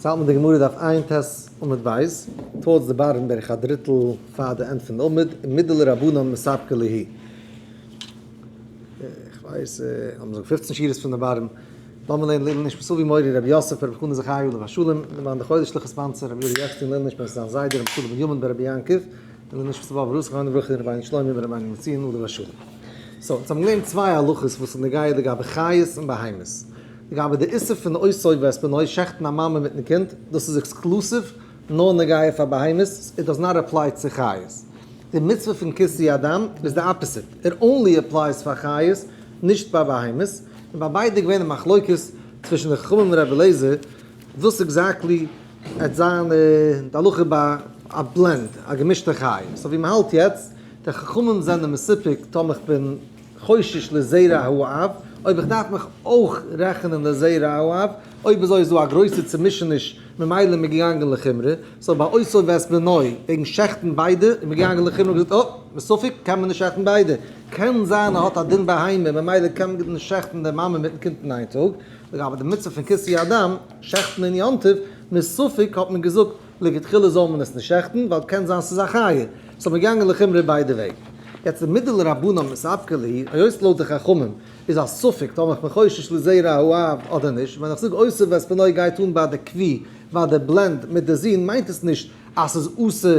יעצט האלט מען די גמרא דף ע"ט עמוד ב', towards the bottom בערך א דריטל פאר די end פון די עמוד, ומדלרבנן מספקא להו. איך ווייס, לאמיר זאגן 15 שורות פון די bottom. לאמיר לערנען לעילוי נשמת אבי מורי רבי יוסף ברבי חנא זכרי' עליו השלום, למען די חודש'ליכע sponsor רבי יואל עקשטיין לעילוי נשמת זיין זיידע רבי שלום בנימין ברבי יעקב, לעילוי נשמת באבא ר' זכרונו לברכה רבינו שלמה ברבינו מציון עליו השלום. so, אונז האבן געלערנט צוויי הלכות וואס איז נוגע לגבי חיות און בהמות. לגבי די איסור פון אותו ואת בנו שעכטן א מאמע מיטן קינד, דאס איז exclusive נאר נוגע פאר בהמות, it does not apply צו חיות. די מצוה פון כיסוי הדם איז די opposite, it only applies פאר חיות, נישט ביי בהמות, און ביי ביידע איז געווען א מחלוקת צווישן די חכמים און רבי אליעזר וואס exactly עט זיין די הלכה ביי א blend, א געמישטע חיה. so ווי מ'האלט יעצט, די חכמים זענען מסופק טאמער כ'בין חושש לזרע האב, אויב איך דארף מיך אויך רעכענען לזרע האב, אויב אזוי איז דא א גרויסע צומישעניש ממילא איז מען געגאנגען לחומרא, so ביי אותו ואת בנו וועגן שעכטן ביידע איז מען געגאנגען לחומרא און געזאגט אה, מספק קען מען נישט שעכטן ביידע, קען זיין ער האט א דין בהמה ממילא קען מען נישט שעכטן די מאמע מיטן קינד אין איין טאג, לגבי די מצוה פון כיסוי הדם, שעכטן אין יום טוב, מספק האט מען געזאגט לכתחילה זאל מען עס נישט שעכטן ווייל קען זיין ס'איז א חיה, so מען געגאנגען לחומרא ביידע וועגן. יעצט ומדלרבנן מספקא להו, היות לויט די חכמים איז א ספק טאמער איך בין חושש לזרע האב אדער נישט, ווען איך זאג אותו ואת בנו גייט אן ביי די כוי ביי די blend מיט די זון מיינט עס נישט אז ס'איז אסור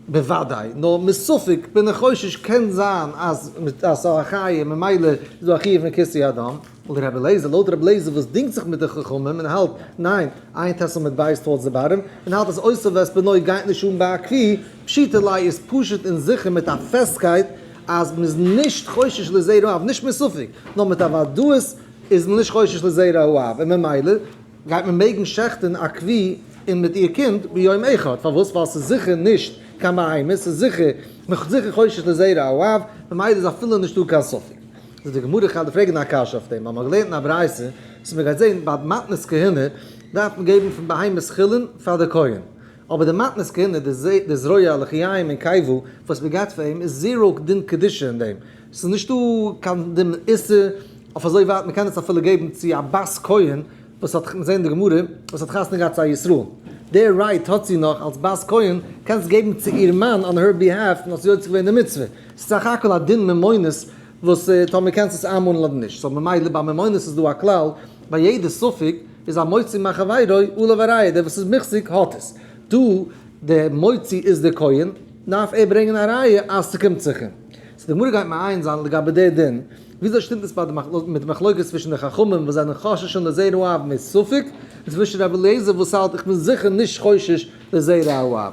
בוודאי, נאר מספק בין איך חושש קען זיין אז ס'איז א חיה ממילא איז דא א חיוב פון כיסוי הדם. לרבי אליעזר, לויט רבי אליעזר וואס דינגט זיך מיט די חכמים און האלט, ניין, ע"ט עמוד ב' towards the bottom, און האלט אז אותו ואת בנו גייט נישט אן ביי א כוי, פשיטא ליה איז פשוט און זיכער מיט א פעסטקייט אז מ'איז נישט חושש לזרע האב, נישט מספק, נאר מיט א וודאות איז מען נישט חושש לזרע האב, און ממילא גייט מען מעגן שעכטען א כוי און מיט איר קינד ביום אחד, פארוואס? ווייל ס'איז זיכער נישט קיין בהמה, ס'איז זיכער, מ'איז זיכער חושש לזרע האב, ממילא איז אפילו נישטא קיין ספק. זאגט די גמרא איך וועל דיר פרעגן א קשיא אויף דעם, ווייל מ'האט געלערנט אין א ברייתא, וואס מ'גייט זען ביי מתנות כהונה דארף מען געבן פון בהמת חולין פאר די כהן, אבער די מתנות כהונה, די זרוע לחיים און קיבה וואס מ'געבט פאר אים איז zero דין קדושה אין דעם, ס'איז נישטא קיין דין איסור אויף אזוי ווייט מ'קען עס אפילו געבן צו א בת כהן וואס האט, מיר זעהן אין די גמרא, וואס האט חתונה געהאט צו א ישראל, די right האט זי נאך אלס בת כהן, קענסט געבן צו איר מאן on her behalf און האסט יוצא געווען די מצוה. ס'איז סך הכל א דין ממונות וואס טאמער קענסט עס איינמאנען אדער נישט, so ממילא ביי ממונות איז דא א כלל, ביי יעדע ספק איז המוציא מחבירו עליו הראיה, דער וואס איז מחזיק האט עס, דא דער מוציא איז דער כהן, דארף ער ברענגען א ראיה אז ס'קומט זיך אים. so די גמרא גייט מעיין זיין לגבי דער דין, וויאזוי שטימט עס ביי די מיט די מחלוקת צווישן די חכמים וואס זענען חוששין לזרע האב מספק, און צווישן רבי אליעזר וואס האלט איך בין זיכער נישט חושש לזרע האב.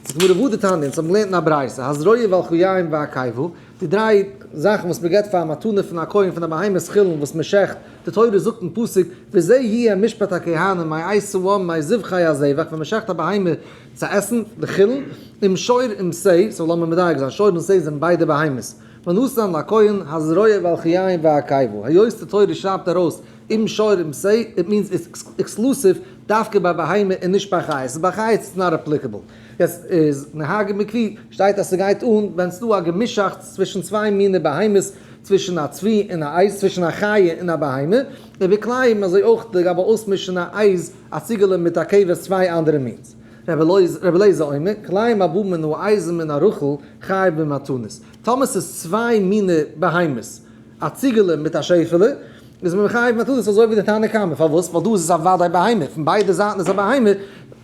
זאגט די גמרא והא דתניא, אונז האבן געלערנט אין א ברייתא, הזרוע והלחיים והקיבה, די דריי זאכן וואס מען געבט פאר א מתנה פון א כהן פון א בהמת חולין וואס מען שעכט, די תורה זאגט אין פסוק, וזה יהיה משפט הכהנים מאת העם מזבחי הזבח, ווען מען שעכט א בהמה צו עסן, די חולין, אם שור אם שה, so לאמיר מדייק זיין, שור און שה זענען ביידע בהמות, ונתן לכהן הזרוע והלחיים והקיבה, היות די תורה שרייבט ארויס אם שור אם שה, it means it's exclusive דווקא ביי בהמה און נישט ביי חיות, ביי חיות איז not applicable. יעצט איז נהגו בכוי, שטייט אז ס'גייט אן ווען ס'דא א געמישאכטס צווישן צוויי מיני בהמות, צווישן א צבי און א עז, צווישן א חיה און א בהמה, ובכלאים אזוי אויך לגבי אויסמישן א עז, א ציגעלע מיט א כבש צוויי אנדערע מינס. רבי אליעזר אומר, כלאים הבא מן העז ומן הרחל חייב במתנות. טאמער ס'איז צוויי מיני בהמות, א ציגעלע מיט א שעפעלע, איז מען מחייב מתנות אזוי ווי די תנא קמא, פארוואס? ווייל דא איז עס א וודאי בהמה, פון ביידע זייטן איז א בהמה,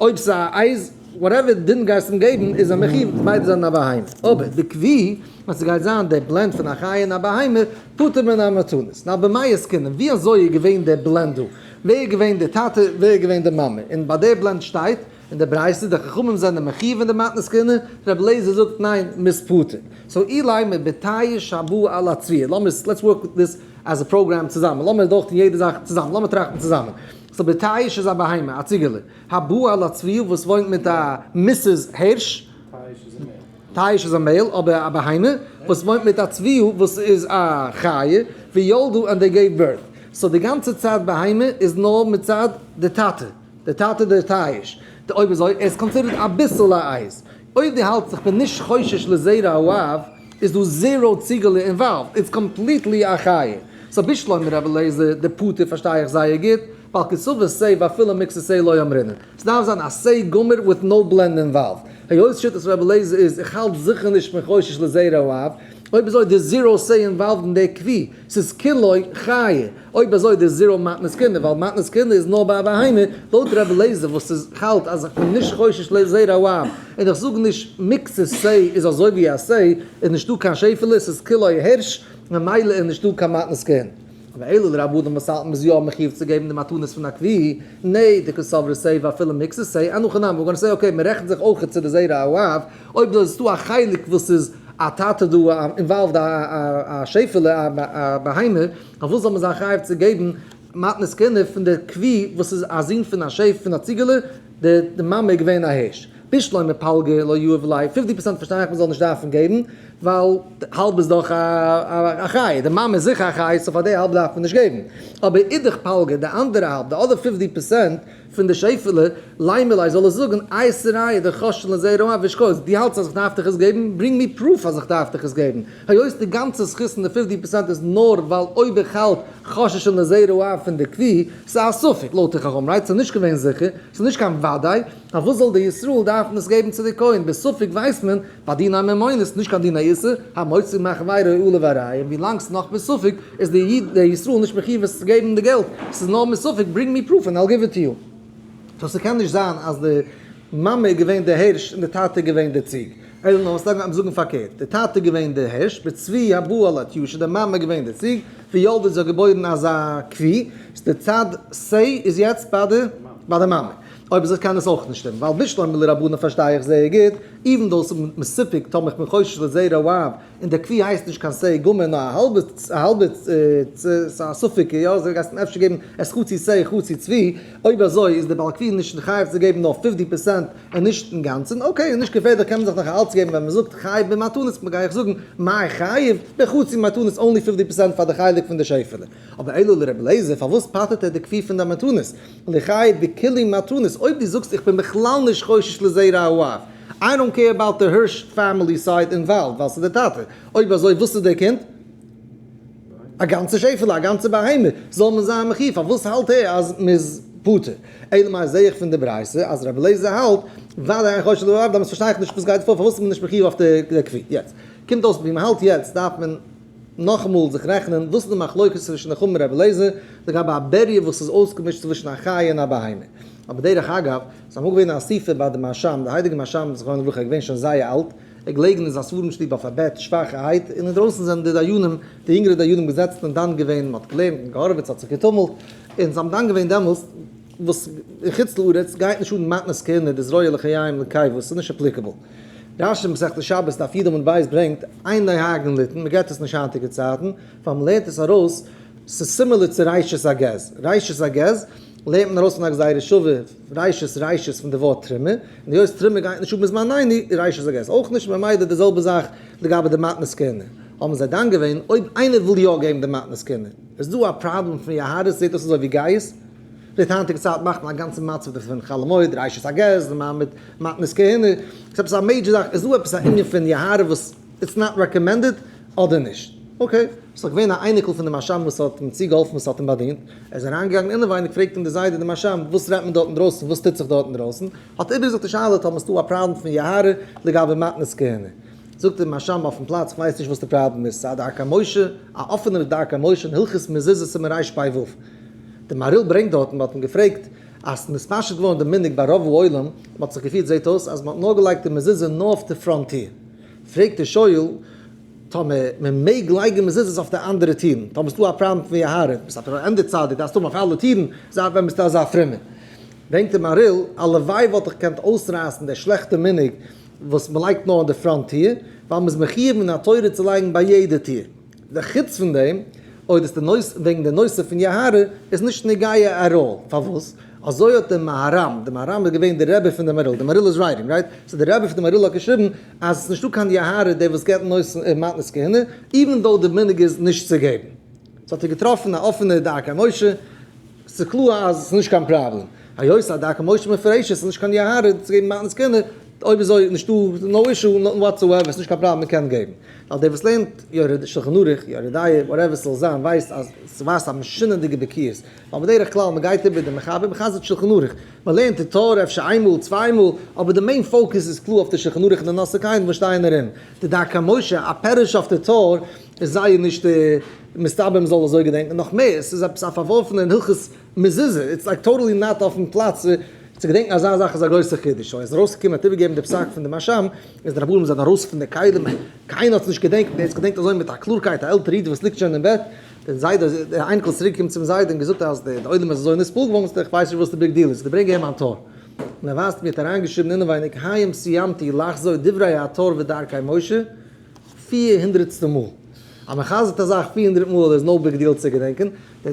אויב ס'איז א עז, whatever דין גייסט אים געבן, איז ער מחיוב, ביידע זענען א בהמה. אבער בכוי, ווען ס'גייט זיין דער blend פון א חיה און א בהמה, פטור מן המתנות. נאר במאי עסקינן, ווי אזוי איז געווען דער blend דא? ווער איז געווען דער טאטע, ווער איז געווען די מאמע? און ביי דער blend שטייט אין די ברייתא, די חכמים זענען מחיוב אין די מתנות כהונה, רבי אליעזר זאגט ניין, מ'איז פטור. so אילימא בתיש הבא על הצבי, לאמיר, let's work this as a program צוזאמען, לאמיר דורכטון יעדע זאך צוזאמען, לאמיר טראכטן צוזאמען. so בתיש איז א בהמה, א ציגעלע, הבא על הצבי וואס וואוינט מיט א Mrs. הערש, תיש איז א male, אבער א בהמה, וואס וואוינט מיט א צבי וואס איז א חיה, וילדו and they gave birth. so די גאנצע צד בהמה איז נאר מצד די טאטע. די טאטע דער תיש, די אויב אזוי ער איז considered אביסל א עז. אויב דו האלטסט איך בין נישט חושש לזרע האב, איז דא zero ציגעלע involved, it's completely א חיה. so בשלמא רבי אליעזר די פטור פארשטיי איך זייער גוט, ווייל קסבר שה ואפילו מקצת שה לא אמרינן. ס'דארף זיין א שה גמור with no blend involved. היות שיטת רבי אליעזר איז איך האלט זיכער נישט פון חושש לזרע האב, אויב אזוי די zero שה involved אין די כוי, ס'איז כולו חיה. אויב אזוי די zero מתנות כהונה, ווייל מתנות כהונה איז נאר ביי א בהמה, לויט רבי אליעזר וואס איז האלט אז איך בין נישט חושש לזרע האב, און איך זאג נישט מקצת שה איז אזוי ווי א שה, איז נישטא קיין שעפעלע, ס'איז כולו הירש, ממילא איז נישטא קיין מתנות כהונה. אבער אלא לרבנן וואס האלטן מ'איז יא מחיוב צו געבן די מתנות פון א כוי, נע, דקסברי שה ואפילו מקצת שה, אין הכי נמי, we're gonna say okay, מ'רעכנט זיך אויך צו די זרע האב, אויב דא איז דא א חלק וואס איז א טאטע דא involved א שעפעלע א בהמה, פארוואס זאל מען זיין חייב צו געבן מתנות כהונה פון די כוי וואס איז א זון פון א שעף פון א ציגעלע, די מאמע איז געווען א הירש. בשלמא פלגא לא יהיב ליה, 50% פארשטיי איך מען זאל נישט דארפן געבן, ווייל האלב איז דאך א חי, די מאמע איז זיכער א חי, so פאר די האלב דארף מען נישט געבן. אבער אידך פלגא, די אנדערע האלב, די other 50% פון די שעפעלע, לימא ליה זאל ער זאגן, אייתי ראיה דחוששין לזרע האב ושקול, דו האלטסט אז איך דארף דיך עס געבן, bring מיר proof אז איך דארף דיך עס געבן. היות די גאנצע זכות פון די 50% איז נאר ווייל אויב איך האלט חוששין לזרע האב פון די כוי, ס'איז א ספק, לויט די חכמים, right? ס'איז נישט געווען זיכער, ס'איז נישט קיין וודאי, פארוואס זאל די ישראל דארפן עס געבן צו די כהן? בספק ווייסט מען, ביי דיני ממונות, נישט קיין דיני איסור, המוציא מחבירו עליו הראיה, און ווי לאנג ס'איז נאך בספק, איז די איד, דער ישראל נישט מחיוב עס צו געבן די געלט, ס'איז נאר מספק, bring me proof and I'll give it to you. so ס'קען נישט זיין אז די מאמע איז געווען די הערש און די טאטע איז געווען די ציג. אלא נאר וואס לאמיר זאגן פארקערט, די טאטע איז געווען די הערש, בצבי הבא על התיישא, די מאמע איז געווען די ציג, וילדה זי האט געבוירן אזא כוי, איז די צד שה איז יעצט ביי די ביי די מאמע. אויב אזוי קען עס אויך נישט שטימען, ווייל בשלמא לרבנן פארשטיי איך זייער גוט, even though ס'איז מסופק טאמער איך בין חושש לזרע האב, און דער כוי הייסט נישט קיין שה גמור נאר א האלבע א האלבע ס'איז א ספק יא אזוי גייסט אים אפשר געבן עס חצי שה חצי צבי, אויב אזוי איז דער בעל כוי נישט חייב צו געבן נאר 50% און נישט אינגאנצן, okay איז נישט געפערליך קען מען זיך נאך אלץ געבן ווען מ'זאגט חייב במתנות גיי איך זאגן מאי חייב בחצי מתנות only 50% פאר די חלק פון די שעפעלע. אבער אלא לר' אליעזר פארוואס פטר'ט ער די כוי פון די מתנות? ליחייב בכולהו מתנות, אויב דו זאגסט איך בין בכלל נישט חושש לזרע האב, I don't care about the הירש family side involved ווייל ס'איז די טאטע, אויב אזוי וואס איז דער קינד? א גאנצע שעפעלע, א גאנצע בהמה, זאל מען זיין מחיוב, פארוואס האלט ער אז מ'איז פטור? אלא מאי זעה איך פון די ברייתא אז רבי אליעזר האלט ודאי אין חושש לזרע האב, דאמאלס פארשטיי איך נישט וואס גייט פאר, פארוואס איז מען נישט מחיוב אויף די כוי? יעצט קומט אויס ווי מ'האלט יעצט דארף מען נאכאמאל זיך רעכענען וואס איז די מחלוקת צווישן די חכמים און רבי אליעזר לגבי א בריה וואס איז אויסגעמישט צווישן א חיה און א בהמה. אבער דרך אגב, ס'איז אמאל געווען א אסיפה ביי די מהרש"ם, די הייליגע מהרש"ם זכרונו לברכה איז געווען שוין זייער אלט, ער איז געלעגן אין זיין ספרים שטוב אויף א בעט שוואכערהייט, און אינדרויסן זענען די דיינים, די יונגערע דיינים געזעצן און דן געווען, מ'האט געלערנט און געהארעוועט, ס'האט זיך געטומלט, און זיי האבן דן געווען דעמאלסט, וואס אין חוץ לארץ גייט נישט אן מתנות כהונה, די זרוע לחיים לקיבה, ס'איז נישט applicable. רש"י מסכת שבת דף י' עמוד ב' ברענגט, אין נוהגין ליתן, מ'געט עס נישט היינטיגע צייטן, ווייל מ'לערנט עס ארויס, ס'איז similar צו ראשית הגז. ראשית הגז לערנט מען ארויס פון א גזירה שווה, ראשית ראשית פון די ווארט תרומה, און היות תרומה גייט נישט אן בזמן נייני, איז ראשית הגז אויך נישט, ממילא די זעלבע זאך לגבי די מתנות כהונה. האבן זיי דן געווען, אויב איינער וויל יא געבן די מתנות כהונה, איז דא א פראבלעם פון יהדות, זעט אויס אזוי ווי גייעס. זעט היינטיגע צייט מאכט מען א גאנצע מצב דערפון, חול המועד, ראשית הגז, די מעמד מתנות כהונה, ס'איז עפעס א major זאך, איז דא עפעס א ענין פון יוהרא וואס it's not recommended אדער נישט? okay, ס'איז דאך געווען א אייניקל פון די מהרש"ם וואס האט אים צוגעהאלפן וואס האט אים באדינט, ער איז אריינגעגאנגען אינעווייניג פרעגט אים די זיידע די מהרש"ם וואס רעדט מען דארט אינדרויסן וואס טוט זיך דארט אינדרויסן, האט ער איבערגעזאגט די שאלה טאמער ס'דא א פראבלעם פון יוהרא לגבי מתנות כהונה, זאגט די מהרש"ם אויפן פלאץ כ'ווייס נישט וואס די פראבלעם איז, ס'איז א דרכי משה, א אפענער דרכי משה אין הלכות מזוזות סימן רפ"ו. די מהריל ברענגט דארטן, מ'האט אים געפרעגט אז ס'איז נתפשט געווארן די מנהג ביי רוב העולם, מ'האט זיך געפירט זעט אויס אז מ'האט נאר געלייגט די מזוזה נאר אויף די front טיר. פרעגט דער שואל טאמער מ'מעג לייגן מזוזות אויף די אנדערע טירן, טאמער ס'דא א פראבלעם פון יוהרא, ביסט א ענדע צדיק דארפסט האבן אויף אלע טירן, זייט ווען ביסטו אזא פרומער? ברענגט דער מהריל, הלוואי וואלט איך געקענט אויסרייסן דער שלעכטע מנהג וואס מ'לייגט נאר אין די front טיר, ווייל מ'איז מחיוב מן התורה צו לייגן ביי יעדע טיר. די חוץ פון דעם, אויב איז די נושא וועגן די נושא פון יוהרא איז נישט נוגע at all, פארוואס? אזוי האט די מהר"ם, די מהר"ם איז געווען די רבי פון די מהריל, די מהריל איז writing right? so די רבי פון די מהריל האט געשריבן אז עס איז נישטא קיין יוהרא דער וואס געבט נושא מתנות כהונה, even though די מנהג איז נישט צו געבן. so האט ער געטראפן א אפענע דרכי משה, ס'איז קלאר אז עס איז נישט קיין פראבלעם, היות א דרכי משה מפורשת איז נישט קיין יוהרא צו געבן מתנות כהונה. אויב אזוי נישטא no issue whatsoever, ס'נישט קיין פראבלעם מ'קען געבן. ווייל דער וואס לערנט יורה שלחן ערוך, יורה דעה, whatever ס'זאל זיין, ווייסט אז ס'ווייזט א משונה'דיגע בקיאות. ווייל בדרך כלל מ'גייט איבער די מחבר, מ'חזר'ט שלחן ערוך. מ'לערנט די תורה אפשר איינמאל, צוויי מאל, אבער די main focus איז קלאר אויף די שלחן ערוך און די נושא כלים וואס שטייען ארום. די דרכי משה, א פירוש אויף די טור, איז זייער נישט מסתבר מ'זאל אזוי געדענקען. נאך מער, ס'איז עפעס א פארווארפענע אין הלכות מזוזה, it's like totally not אויפן פלאץ צו געדענקן אזא זאך איז א גרויסע חידוש. so ער איז ארויסגעקומען האט איבערגעגעבן די פסק פון די מהרש"ם, איז די רבנים זענען ארויס פון די כלים, קיינער האט עס נישט געדענקט, ער האט עס געדענקט אזוי מיט א קלארקייט, א עלטער איד וואס ליגט שוין אין בעט, דער זיידע, דער אייניקל איז צוריק געקומען צום זיידע און געזאגט אז דער עולם איז אזוי נתפעל געווארן, איך ווייס נישט וואס די big deal איז, ברענג אהער מיין טור. און ער ווייזט מיר האט אריינגעשריבן אינעווייניג היום סיימתי לחזור דברי הטור ודרכי משה פיר הונדרעטסטע מאל. אז מען חזר'ט א זאך 400 מאל איז no big deal צו געדענקען,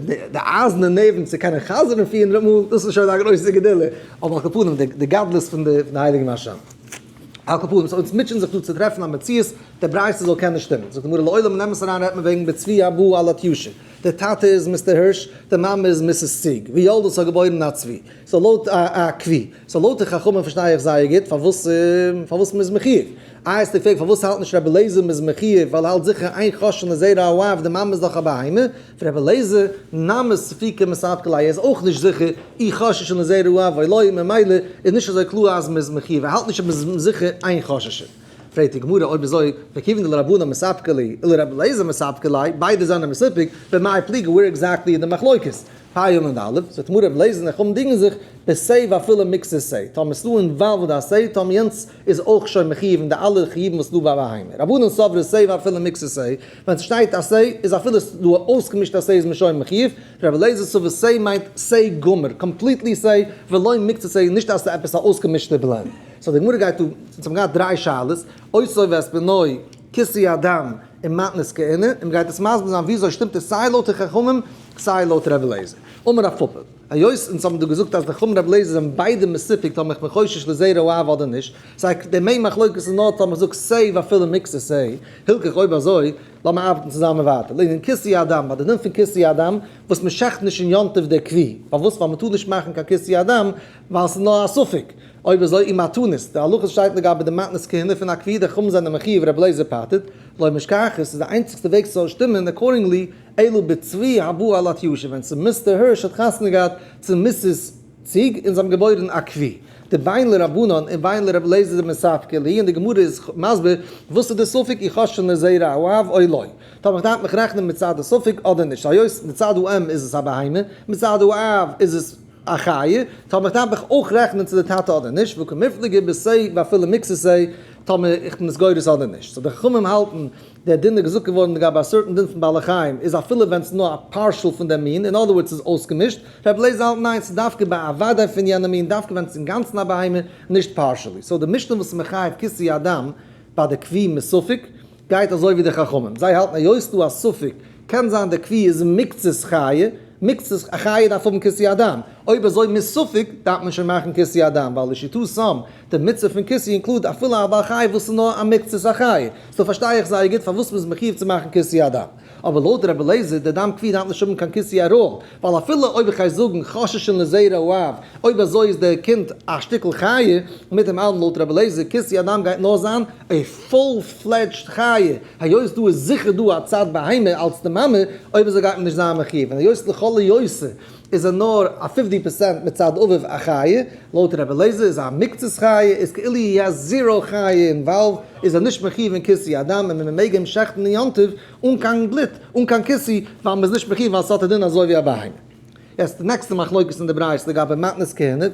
די אייזערנע נערוון צו קענען חזר'ן 400 מאל, דאס איז שוין א גרויסע גדולה, אבער על כל פנים די גדלות פון די הייליגע מהרש"ם. על כל פנים, so אונז מוטשען זיך דא צו טרעפן א מציאות די ברייתא זאל קענען שטימען. זאגט די גמרא לעולם נעם עס אריין רעדט מען וועגן בצבי הבא על התיישן. די טאטע איז Mister הירש, די מאמע איז Mrs. ציג, וילדה האט געבוירן א צבי. so לויט א כוי. so לויט די חכמים פארשטיי איך זייער גוט פארוואס פארוואס מ'איז מחיוב. איי האסטו געפרעגט פארוואס האלט נישט רבי אליעזר מ'איז מחיוב ווייל ער האלט זיכער אין חוששין לזרע האב די מאמע איז דאך א בהמה. רבי אליעזר נמי ספיקא מספקא ליה איז אויך נישט זיכער אי חוששין לזרע האב או לא ממילא איז נישט אזוי קלאר אז מ'איז מחיוב ער האלט נישט אז מ'איז זיכער אין חוששין. פרעגט די גמרא אויב אזוי וכיוון דלרבנן מספקא להו ולרבי אליעזר מספקא ליה ביידע זענען מסופק במאי פליגי where exactly איז די מחלוקת? פ' עמוד א', זאגט מר' אליעזר און חכמים דינגען זיך בשה ואפילו מקצת שה, טאמער ס'דא involved א שה, טאמער יענץ איז אויך שוין מחיוב אין די אלע חיובים וואס ס'דא ביי בהמה. רבנן סברי שה ואפילו מקצת שה, ווען ס'שטייט א שה איז אפילו ס'דא אויסגעמישט א שה איז מען שוין מחיוב, ר' אליעזר סבר שה מיינט שה גמור, completely שה, ולא מקצת שה, נישט אז ס'איז עפעס א אויסגעמישטע blend. so די גמרא גייט דא, אונז האבן געהאט דריי שאלות, אותו ואת בנו, כיסוי הדם, און מתנות כהונה, און מ'גייט עס מסביר זיין וויאזוי שטימט עס סיי לויט די חכמים סיי לויט ר' אליעזר. אמר רב פפא, היות אונז האבן דא געזאגט אז די חכמים ר' אליעזר זענען ביידע מסופק טאמער איך בין חושש לזרע האב אדער נישט, סיי די main מחלוקת איז נאר טאמער איך זאג שה ואפילו מקצת שה, הלכך אויב אזוי, לאמיר ארבעטן צוזאמען ווייטער. לענין כיסוי הדם, ביי די דין פון כיסוי הדם, וואס מ'שעכט נישט אין יום טוב דער כוי, פארוואס? ווייל מ'טאר נישט מאכן קיין כיסוי הדם, ווייל ס'איז נאר א ספק. אויב אזוי ומתנות, די הלכות שטייט לגבי די מתנות כהונה פון א כוי, די חכמים זענען מחיוב ר' אליעזר פטר'ט, לא משכחת, ס'איז די איינציגסטע וועג ס'זאל שטימען, accordingly, אלא בצבי הבא על התיישן, ווען צו Mister הירש האט חתונה געהאט צו Mrs. ציג און זיי האבן געבוירן א כוי. דבין לרבנן און בין לר' אליעזר דמספקא להו און די גמרא איז מסביר וואס איז די ספק אי חוששין לזרע האב או לא. טאמער איך דארף מיך רעכענען מצד הספק אדער נישט היות מצד האם איז עס א בהמה מצד האב איז עס א חיה, טאמער איך דארף מיך אויך רעכענען צו די טאטע אדער נישט, וקמיפלגי בשה ואפילו מקצת שה, טאמער איך בין עס גורס אדער נישט. so די חכמים האלטן, דער דין איז געזאגט געווארן לגבי א certain דין פון בעלי חיים, איז אפילו ווען ס'איז נאר א partial פון דעם מין, in other words ס'איז אויסגעמישט, רבי אליעזר האלט ניין, ס'איז דווקא ביי א וודאי פון יענע מין, דווקא ווען ס'איז אינגאנצן א בהמה, נישט partially. so די משנה וואס איז מחייב כיסוי הדם ביי די כוי מספק, גייט אזוי ווי די חכמים, זיי האלטן היות ס'דא א ספק, קען זיין די כוי איז מקצת חיה, מקצת א חיה דארף האבן כיסוי הדם, אויב אזוי מספק דארף מען שוין מאכן כיסוי הדם, ווייל לשיטתם די מצוה פון כיסוי include אפילו א בעל חי וואס איז נאר א מקצת א חיה, so פארשטיי איך זייער גוט פארוואס מ'איז מחיוב צו מאכן כיסוי הדם. אבער לויט רבי אליעזר, די דם כוי דארף נישט האבן קיין כיסוי at all, ווייל אפילו אויב איך גיי זאגן חוששין לזרע האב, אויב אזוי איז דער קינד א שטיקל חיה, מיט דעם אלעם לויט רבי אליעזר, כיסוי הדם גייט נאר זיין א full fledged חיה, היות דא איז זיכער דא א צד בהמה אלץ די מאמע, אויב אזוי גייט מען נישט זיין מחיוב, און היות לכל היותר איז ער נאר א fifty percent מצד אביו א חיה, לויט רבי אליעזר איז א מקצת חיה, איז כאילו he has zero חיה involved, איז ער נישט מחיוב אין כיסוי הדם און מען מעג אים שעכטן אין יום טוב אן קיין בלוט, אן קיין כיסוי, ווייל מען איז נישט מחיוב ווייל ס'האט א דין אזוי ווי א בהמה. יעצט די נעקסטע מחלוקת אין די ברייתא לגבי מתנות כהונה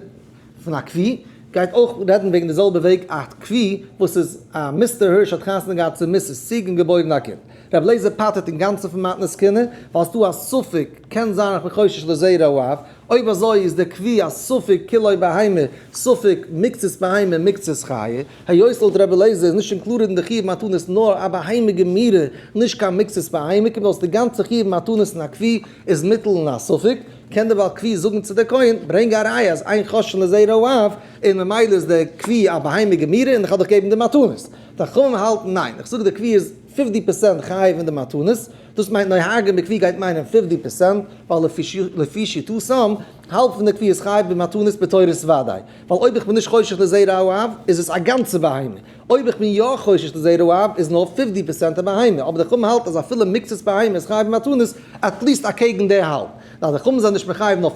פון א כוי, גייט אויך רעדן וועגן די זעלבע וועג א כוי וואס איז א Mister הירש האט חתונה געהאט צו Mrs. ציג און געבוירן א קינד. רבי אליעזר פטר'ט אינגאנצן פון מתנות כהונה, ווייל ס'דא א ספק, קען זיין איך בין חושש לזרע האב, אויב אזוי איז דער כוי א ספק כולו בהמה, ספק מקצת בהמה מקצת חיה, היות לויט רבי אליעזר איז נישט included אין די חיוב מתנות נאר א בהמה גמורה, נישט קיין מקצת בהמה, קומט אויס די גאנצע חיוב מתנות אין א כוי איז מוטל אין א ספק, קען דער בעל כוי זאגן צו דער כהן, ברענג א ראיה אז אין חוששין לזרע האב, און ממילא איז דער כוי א בהמה גמורה און איך האב דיך געבן די מתנות. די חכמים האלטן ניין, איך זאג דער כוי איז. 50% חייב אין די מתנות, דאס מיינט נוהגין בכוי גייט מיינען 50%, ווייל לפי שיטתם, האלב פון די כוי איז חייב במתנות בתורת ודאי. ווייל אויב איך בין נישט חושש לזרע האב, איז עס א גאנצע בהמה. אויב איך בין יא חושש לזרע האב, איז נאר 50% א בהמה. אבער די חכמים האלט אז אפילו מקצת בהמה איז חייב במתנות, at least אקעגן די האלב. ווייל די חכמים זענען נישט מחייב נאר 50%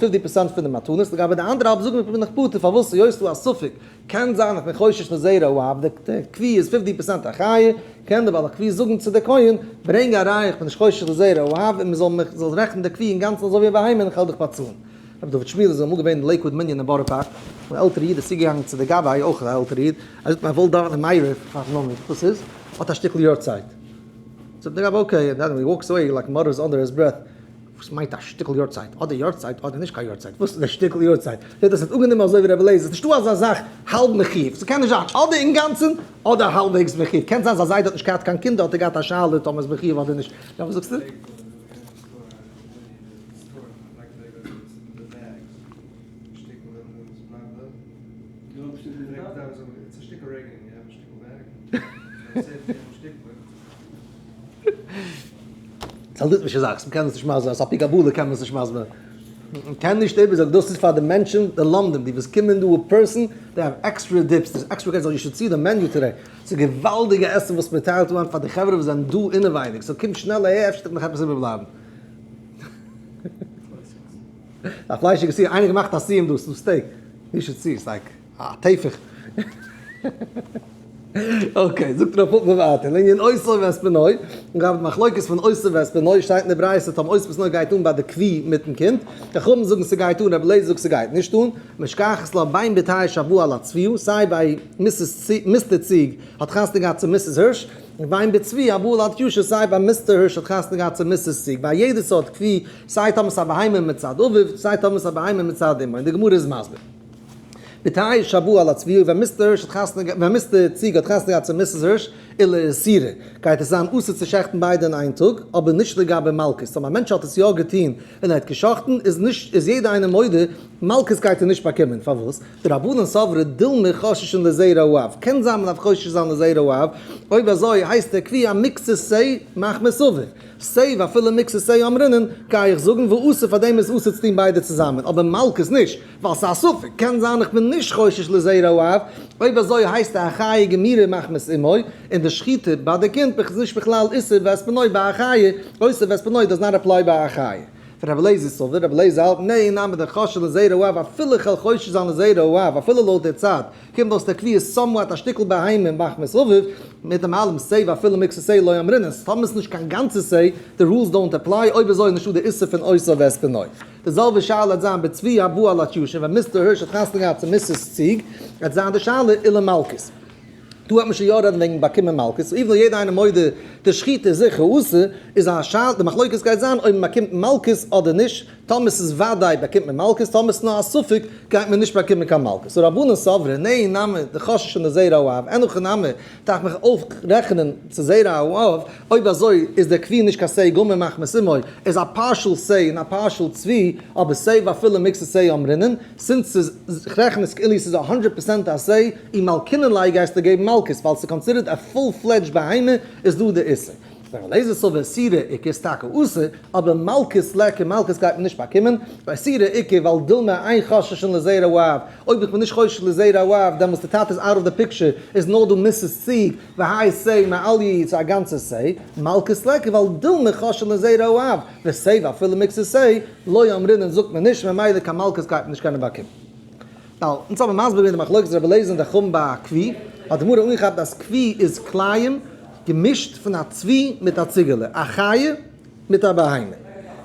פון די מתנות, לגבי די אנדערע האלב זאגן מיר בין איך פטור, פארוואס היות ס'דא א ספק, קען זיין איך בין חושש לזרע האב, די כוי איז 50% א חיה, קען דער בעל הכוי זאגן צו די כהן, ברענג א ראיה איך בין נישט חושש לזרע האב, און מען זאל מיך זאל רעכענען די כוי אינגאנצן אזוי ווי א בהמה און איך וועל דיך באצאלן. רבי דוד שמואל איז אמאל געווען אין לעיקוואד מנין אין בארא פארק, אן עלטערע איד איז צוגעגאנגען צו די גבאי, אויך א עלטערע איד, ער זאגט מען וויל דאווענען מעריב פארן עמוד, וואס איז? האט א שטיקל יארצייט. זאגט דער גבאי okay, and then he walks away like mutters under his breath, וואס מיינט א שטיקל יארצייט? אדער יארצייט אדער נישט קיין יארצייט, וואס איז די שטיקל יארצייט? זעט אויס ער האט אנגענומען אזוי ווי רבי אליעזר, ס'נישטא אזא זאך האלב מחיוב, ס'קען נישט זיין אדער אינגאנצן אדער האלבוועגס מחיוב, קען זיין זיין זיידע האט נישט געהאט קיין קינדער האט ער געהאט א שאלה טאמער איז מחיוב אדער נישט, יא וואס זאגסטו? ס'איז א ליטווישע זאך, מ'קען עס נישט מסביר זיין, ס'איז א פי קבלה קען מען עס נישט מסביר. מ'קען נישט איבערזאגן, דאס איז פאר די מענטשן, די לומדים, די וואס קומען דא אין person, they have extra dips, there's extra guys, you should see the menu today. ס'איז געוואלדיגע עסן וואס מ'טיילט אן פאר די חברה וואס זענען דא אינעווייניג, so קום שנעל אהער, אפשר וועט נאך עפעס איבערבלייבן. א פליישיגע סיום, איינער געמאכט א סיום דא, ס'איז דא steak, you should see, it's like א טעפיך. okay, זאגט רב פפא ווייטער, לענין אותו ואת בנו, און גאב די מחלוקת פון אותו ואת בנו שטייט אין די ברייתא טאמער אותו ואת בנו גייט אן ביי די כוי מיטן קינד, די חכמים זאגן ס'גייט אן, רבי אליעזר זאגט ס'גייט נישט אן, משכחת לה בין בתיש הבאה על הצביה, סיי ביי Mrs. Mister ציג האט חתונה געהאט צו Mrs. הירש, און בין בצבי הבאה על התיישה, סיי ביי Mister הירש האט חתונה געהאט צו Mrs. ציג, ביי יעדע סארט כוי, סיי טאמער ס'איז א בהמה מצד אביו, סיי טאמער ס'איז א בהמה מצד אמו, און די גמרא איז מסביר. בתיש הבאה על הצביה, ווען Mister הירש האט חתונה געהאט, ווען Mister ציג האט חתונה געהאט צו Mrs. הירש, ולאיסורא, גייט עס זיין אסור צו שעכטן ביידע אין איין טאג, אבער נישט לגבי מלקות. טאמער א מענטש האט עס יא געטון און ער האט געשאכטן, איז נישט, איז יעדער איינער מודה, מלקות גייט ער נישט באקומען. פארוואס? דרבנן סברי דילמא חוששין לזרע האב. קען זיין מען דארף חושש זיין לזרע האב, אויב אזוי הייסט דער כוי א מקצת שה מחמת אביו. שה ואפילו מקצת שה אמרינן, גיי איך זאגן ואסור פאר דעם איז אסור צו טון ביידע צוזאמען, אבער מלקות נישט, ווייל ס'איז א ספק, קען זיין איך בין נישט חושש לזרע האב, אויב אזוי הייסט א חיה גמירה מחמת אמו, און די שחיטה ביי די קינד איז נישט בכלל איסור ואת בנו ביי א חיה, אותו ואת בנו does not apply ביי א חיה. פון רבי אליעזר סבר, רבי אליעזר האלט ניין נמי דחוששין לזרע האב אפילו כ'וועל חושש זיין לזרע האב אפילו לויט די צד, קומט אויס דער כוי איז somewhat א שטיקל בהמה מחמת אביו, מיט דעם אלעם שה ואפילו מקצת שה לא אמרינן, ס'טאמער איז נישט קיין גאנצע שה, די rules don't apply, אויב אזוי איז נישטא די איסור פון אותו ואת בנו. די זעלבע שאלה וועט זיין בצבי הבאה על התיישה, ווען Mister הירש האט חתונה געהאט צו Mrs. ציג, וועט זיין די שאלה ולמלקות. דא האט מען שוין יא רעדן וועגן באקומען מלקות, so even יעדער איינער מודה די שחיטה איז זיכער אסור, איז א שאלה, די מחלוקת גייט זיין אויב מען באקומט מלקות אדער נישט, טאמער ס'איז וודאי באקומט מען מלקות, טאמער ס'איז נאר א ספק גייט מען נישט באקומען קיין מלקות. so רבנן סברי, נהי נמי דחוששין לזרע האב, אין הכי נמי דארף מיך אויפרעכענען צו זרע האב, אויב אזוי איז דער כוי נישט קיין שה גמור מחמת אמו, איז א partial שה און א partial צבי, אבער שה ואפילו מקצת שה אמרינן, since ס'איז, כ'רעכן עס כאילו ס'איז א הונדרעט פערסענט א שה, און מלקינן ליה גייסטו געבן מלקות, ווייל ס'איז considered א full fledged בהמה, איז דא די איסור. ר' אליעזר סבר איסורא איכא איז טאקע אסור, אבער מלקות ליכא מלקות גייט מען נישט באקומען, ואיסורא איכא ווייל דילמא אין חוששין לזרע האב, אויב איך בין נישט חושש לזרע האב דעמאלס די טאטע איז out of the picture, איז נאר דא Mrs. ציג, והאי שה מעליא צו א גאנצע שה, מלקות ליכא ווייל דילמא חוששין לזרע האב, ושה ואפילו מקצת שה, לא אמרינן זאגט מען נישט ממילא קיין מלקות גייט מען נישט קענען באקומען. now, אונז האבן מסביר געווען די מחלוקת רבי אליעזר און די חכמים ביי א כוי, האט די גמרא אנגעכאפט אז כוי איז כלאים געמישט פון א צבי מיט א ציגעלע, א חיה מיט א בהמה.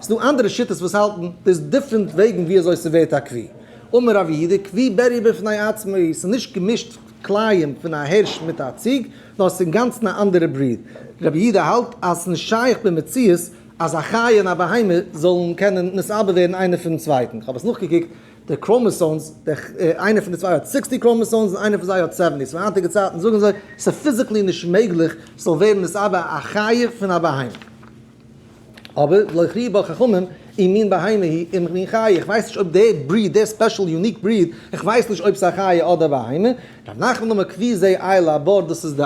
ס'דא אנדערע שיטות וואס האלטן there's different וועגן ווי אזוי ס'ווערט א כוי. אמר רב יהודה, כוי בריה בפני עצמו, ס'איז נישט געמישט כלאים פון א הערש מיט א ציג, נאר ס'איז אינגאנצן א אנדערע breed. רב יהודה האלט אז ס'נישט שייך במציאות אז א חיה און א בהמה זאלן קענען נתעבר ווערן איינער פונעם צווייטן. כ'האב עס נאכגעקוקט, די chromosomes, איינער פון די צוויי האט 60 chromosomes און איינער פון זיי האט 70, so היינטיגע צייטן זאגן זיי ס'איז physically נישט מעגליך ס'זאל ווערן נתעבר א חיה פון א בהמה. אבער לא הכריעו בה חכמים אם מין בהמה היא אם מין חיה, איך ווייס נישט אויב די breed, די special unique breed, איך ווייס נישט אויב ס'איז א חיה אדער בהמה. רב נחמן אמר כוי זה איל הבר, דאס איז די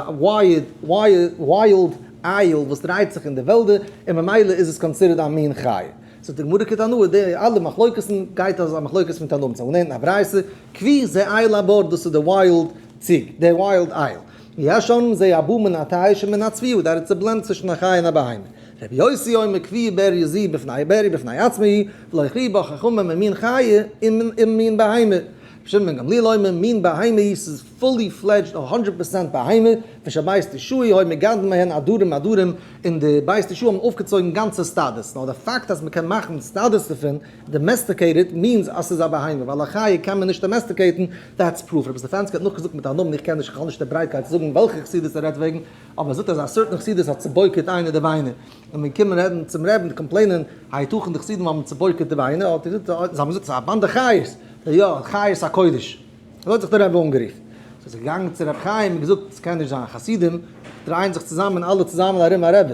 wild. איל וואס דרייט זיך אין די וועלדער, און ממילא איז עס considered א מין חיה. זאגט די גמרא כתנאי, די אלע מחלוקת'ן גייט אז א מחלוקת פון תנאים, זיי לערנען א ברייתא, כוי זה איל הבר, דאס איז די wild ציג, די wild איל. יש אומרים זה הבא מן התיש ומן הצבי, that it's a blend צווישן א חיה און א בהמה. רבי יוסי אומר כוי בריה זו בפני בריה בפני עצמה היא, ולא הכריעו בה חכמים אם מין חיה אם מין בהמה. רבי שמעון בן גמליאל אומר מין בהמה היא, ס'איז fully fledged א 100% בהמה, ושבית תשעי היו מגדלין מהן עדרים עדרים, און די בית תשעי האבן אויפגעצויגן גאנצע סטאדעס, נאר די פאקט אז מ'קען מאכן סטאדעס דערפון, domesticated, means אז ס'איז א בהמה, ווייל א חיה קען מען נישט domesticate ן, that's proof. רבי סטעפאנסקי האט נאכגעזאגט מיט א נאמען, איך קען נישט, איך האב נישט די ברייטקייט צו זאגן וועלכע חסידות ער רעדט וועגן, אבער ער זאגט אז א certain חסידות האט צובויקעט איינער די ביינער, און מען קומען רעדן צום רעבין complain ען, היתכן די חסידים האבן צובויקעט די ביינער, האט ער געזאגט, זיי האבן געזאגט ס'איז א באנדע חיות, יא, חיות הקודש. אזוי האט זיך דער רבי אנגערופן. ס'איז זיך געגאנגען צו רבי חיים און געזאגט, ס'קען נישט זיין, חסידים דרייען זיך צוזאמען אלע צוזאמען ארום א רבי,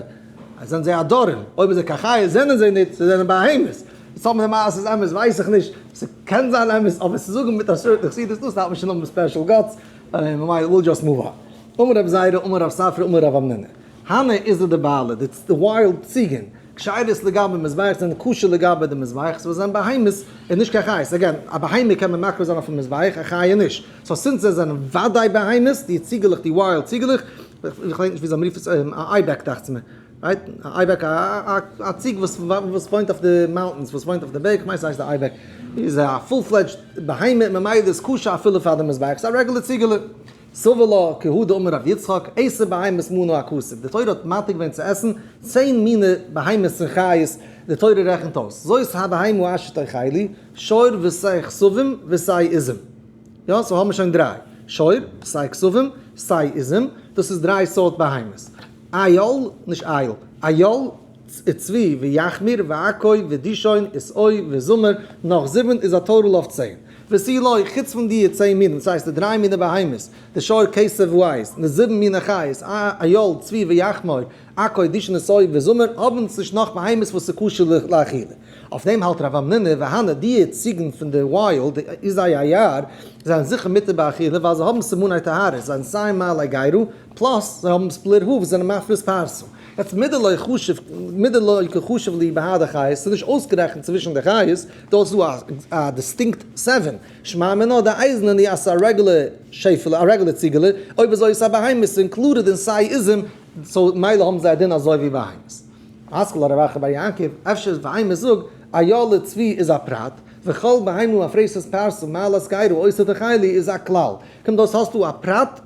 אז זענען זיי עדרים, אויב איז ער קיין חיות זענען זיי ניט, זיי זענען בהמות. סאו די מעשה איז אמת ווייס איך נישט, ס'קען זיין אמת, אבער צו זאגן מיט א certain חסידות, דאס דארף מען שוין האבן special guts, ממילא we'll just move on. אמר רב זירא, אמר רב ספרא, אמר רב המנונא. הני עיזי דבעלי, די wild ציגן, כשרות לגבי מזבח זענען כשר לגבי די מזבח, so זענען בהמות און נישט קיין חיות, again, א בהמה קען מען מקריב זיין אויפן מזבח, א חיה נישט, so since זיי זענען וודאי בהמות, די ציגעלעך, די wild ציגעלעך, איך געדענק נישט ווי זיי מ'רופט עס, א ibex דאכט זיך מיר, right? א ibex, א ציג וואס וואוינט אויף די mountains, וואס וואוינט אויף די בערג, כ'מיין ס'הייסט די ibex, איז א full fledged בהמה, ממילא איז כשר אפילו פאר די מזבח, ס'איז א רעגולער ציגעלע. סבר לה כי הא דאמר רב יצחק, עשר בהמות מנה הכתוב, די תורה האט מתיר געווען צו עסן 10 מיני בהמות און חיות, די תורה רעכנט אויס, זאת הבהמה אשר תאכלו, שור ושה כשבים ושה עזים. יא, so האבן מיר שוין דריי, שור, שה כשבים, שה עזים, דאס איז דריי סארט בהמות. איל, נישט אייל, איל, צבי ויחמור ועכוי ודישון ושאוי וזמר, נאך זיבן איז א total אויף 10. ותו לא, חוץ פון די 10 מינים, דאס הייסט די דריי מיני בהמות, די שור כשב ועז, און די זיבן מיני חיות, איל, צבי ויחמור, עכוי, דישון ושאוי וזמר, האבן נישט נאך בהמות וואס איז כשר לאכילה. אויף דעם האלט רב המנונא והני די ציגן פון די wild, די עזי היער, זענען זיכער מותר באכילה ווייל זיי האבן סימני טהרה, זיי זענען סיי מעלי גרה, plus זיי האבן split hooves, זענען מפריס פרסה. יעצט מדלא חשיב, מדלא קחשיב להו בהדי חיות, ס'איז נישט אויסגערעכנט צווישן די חיות, דא איז דא א distinct seven, שמע מינה די אייזן און די אז ס'איז א רעגולער שעפעלע, א רעגולער ציגעלע, אויב אזוי איז עס א בהמה, ס'איז included אין שה עזים, so מילא האבן זיי א דין אזוי ווי בהמות. מתקיף לה רב אחא בר יעקב, אפשר איז בהמה זאג, אילה צבי איז א פרט, וכל בהמה מפרסת פרסה מעלת גרה אותה תאכלו איז א כלל. קומט אויס האסטו א פרט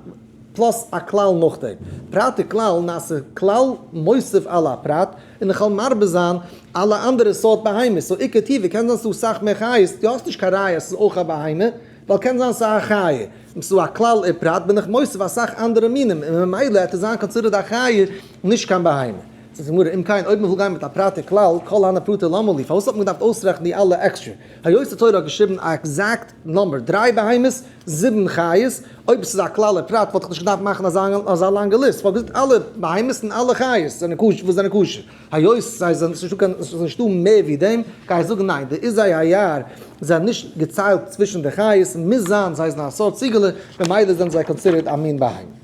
plus א כלל נאכדעם. פרט וכלל נעשה כלל מוסיף על הפרט, און איך וועל מרבה זיין אלע אנדערע סארט בהמות. so איכא טבא, קען זיין ס'דא סאך מער חיות, דו האסט נישט קיין ראיה אז ס'איז אויך א בהמה, ווייל קען זיין ס'איז א חיה. און ס'איז דא א כלל ופרט בין איך מוסיף אסאך אנדערע מינים, און ממילא העט עס זיין considered א חיה, נישט קיין בהמה. זאגט די גמרא, אם כן, אויב מ'וויל גיין מיט א פרט וכלל, כל הני פרטי למה לי, פארוואס האט מען געדארפט אויסרעכענען די אלע עקסטרע? היות די תורה האט געשריבן א exact number, דריי בהמות, זיבן חיות, אויב עס איז א כלל ופרט וואלט איך נישט געדארפט מאכן אזא לאנגע list, כ'וואלט געזאגט אלע בהמות און אלע חיות זענען כשר וואס זענען כשר, היות זיי זענען נישטא קיין ס'איז נישטא מער ווי דעם, גיי איך זאגן ניין, די עזי היער זענען נישט געציילט צווישן די חיות, מוז זיין זיי זענען א סארט ציגעלע, ממילא זענען זיי considered א מין בהמה.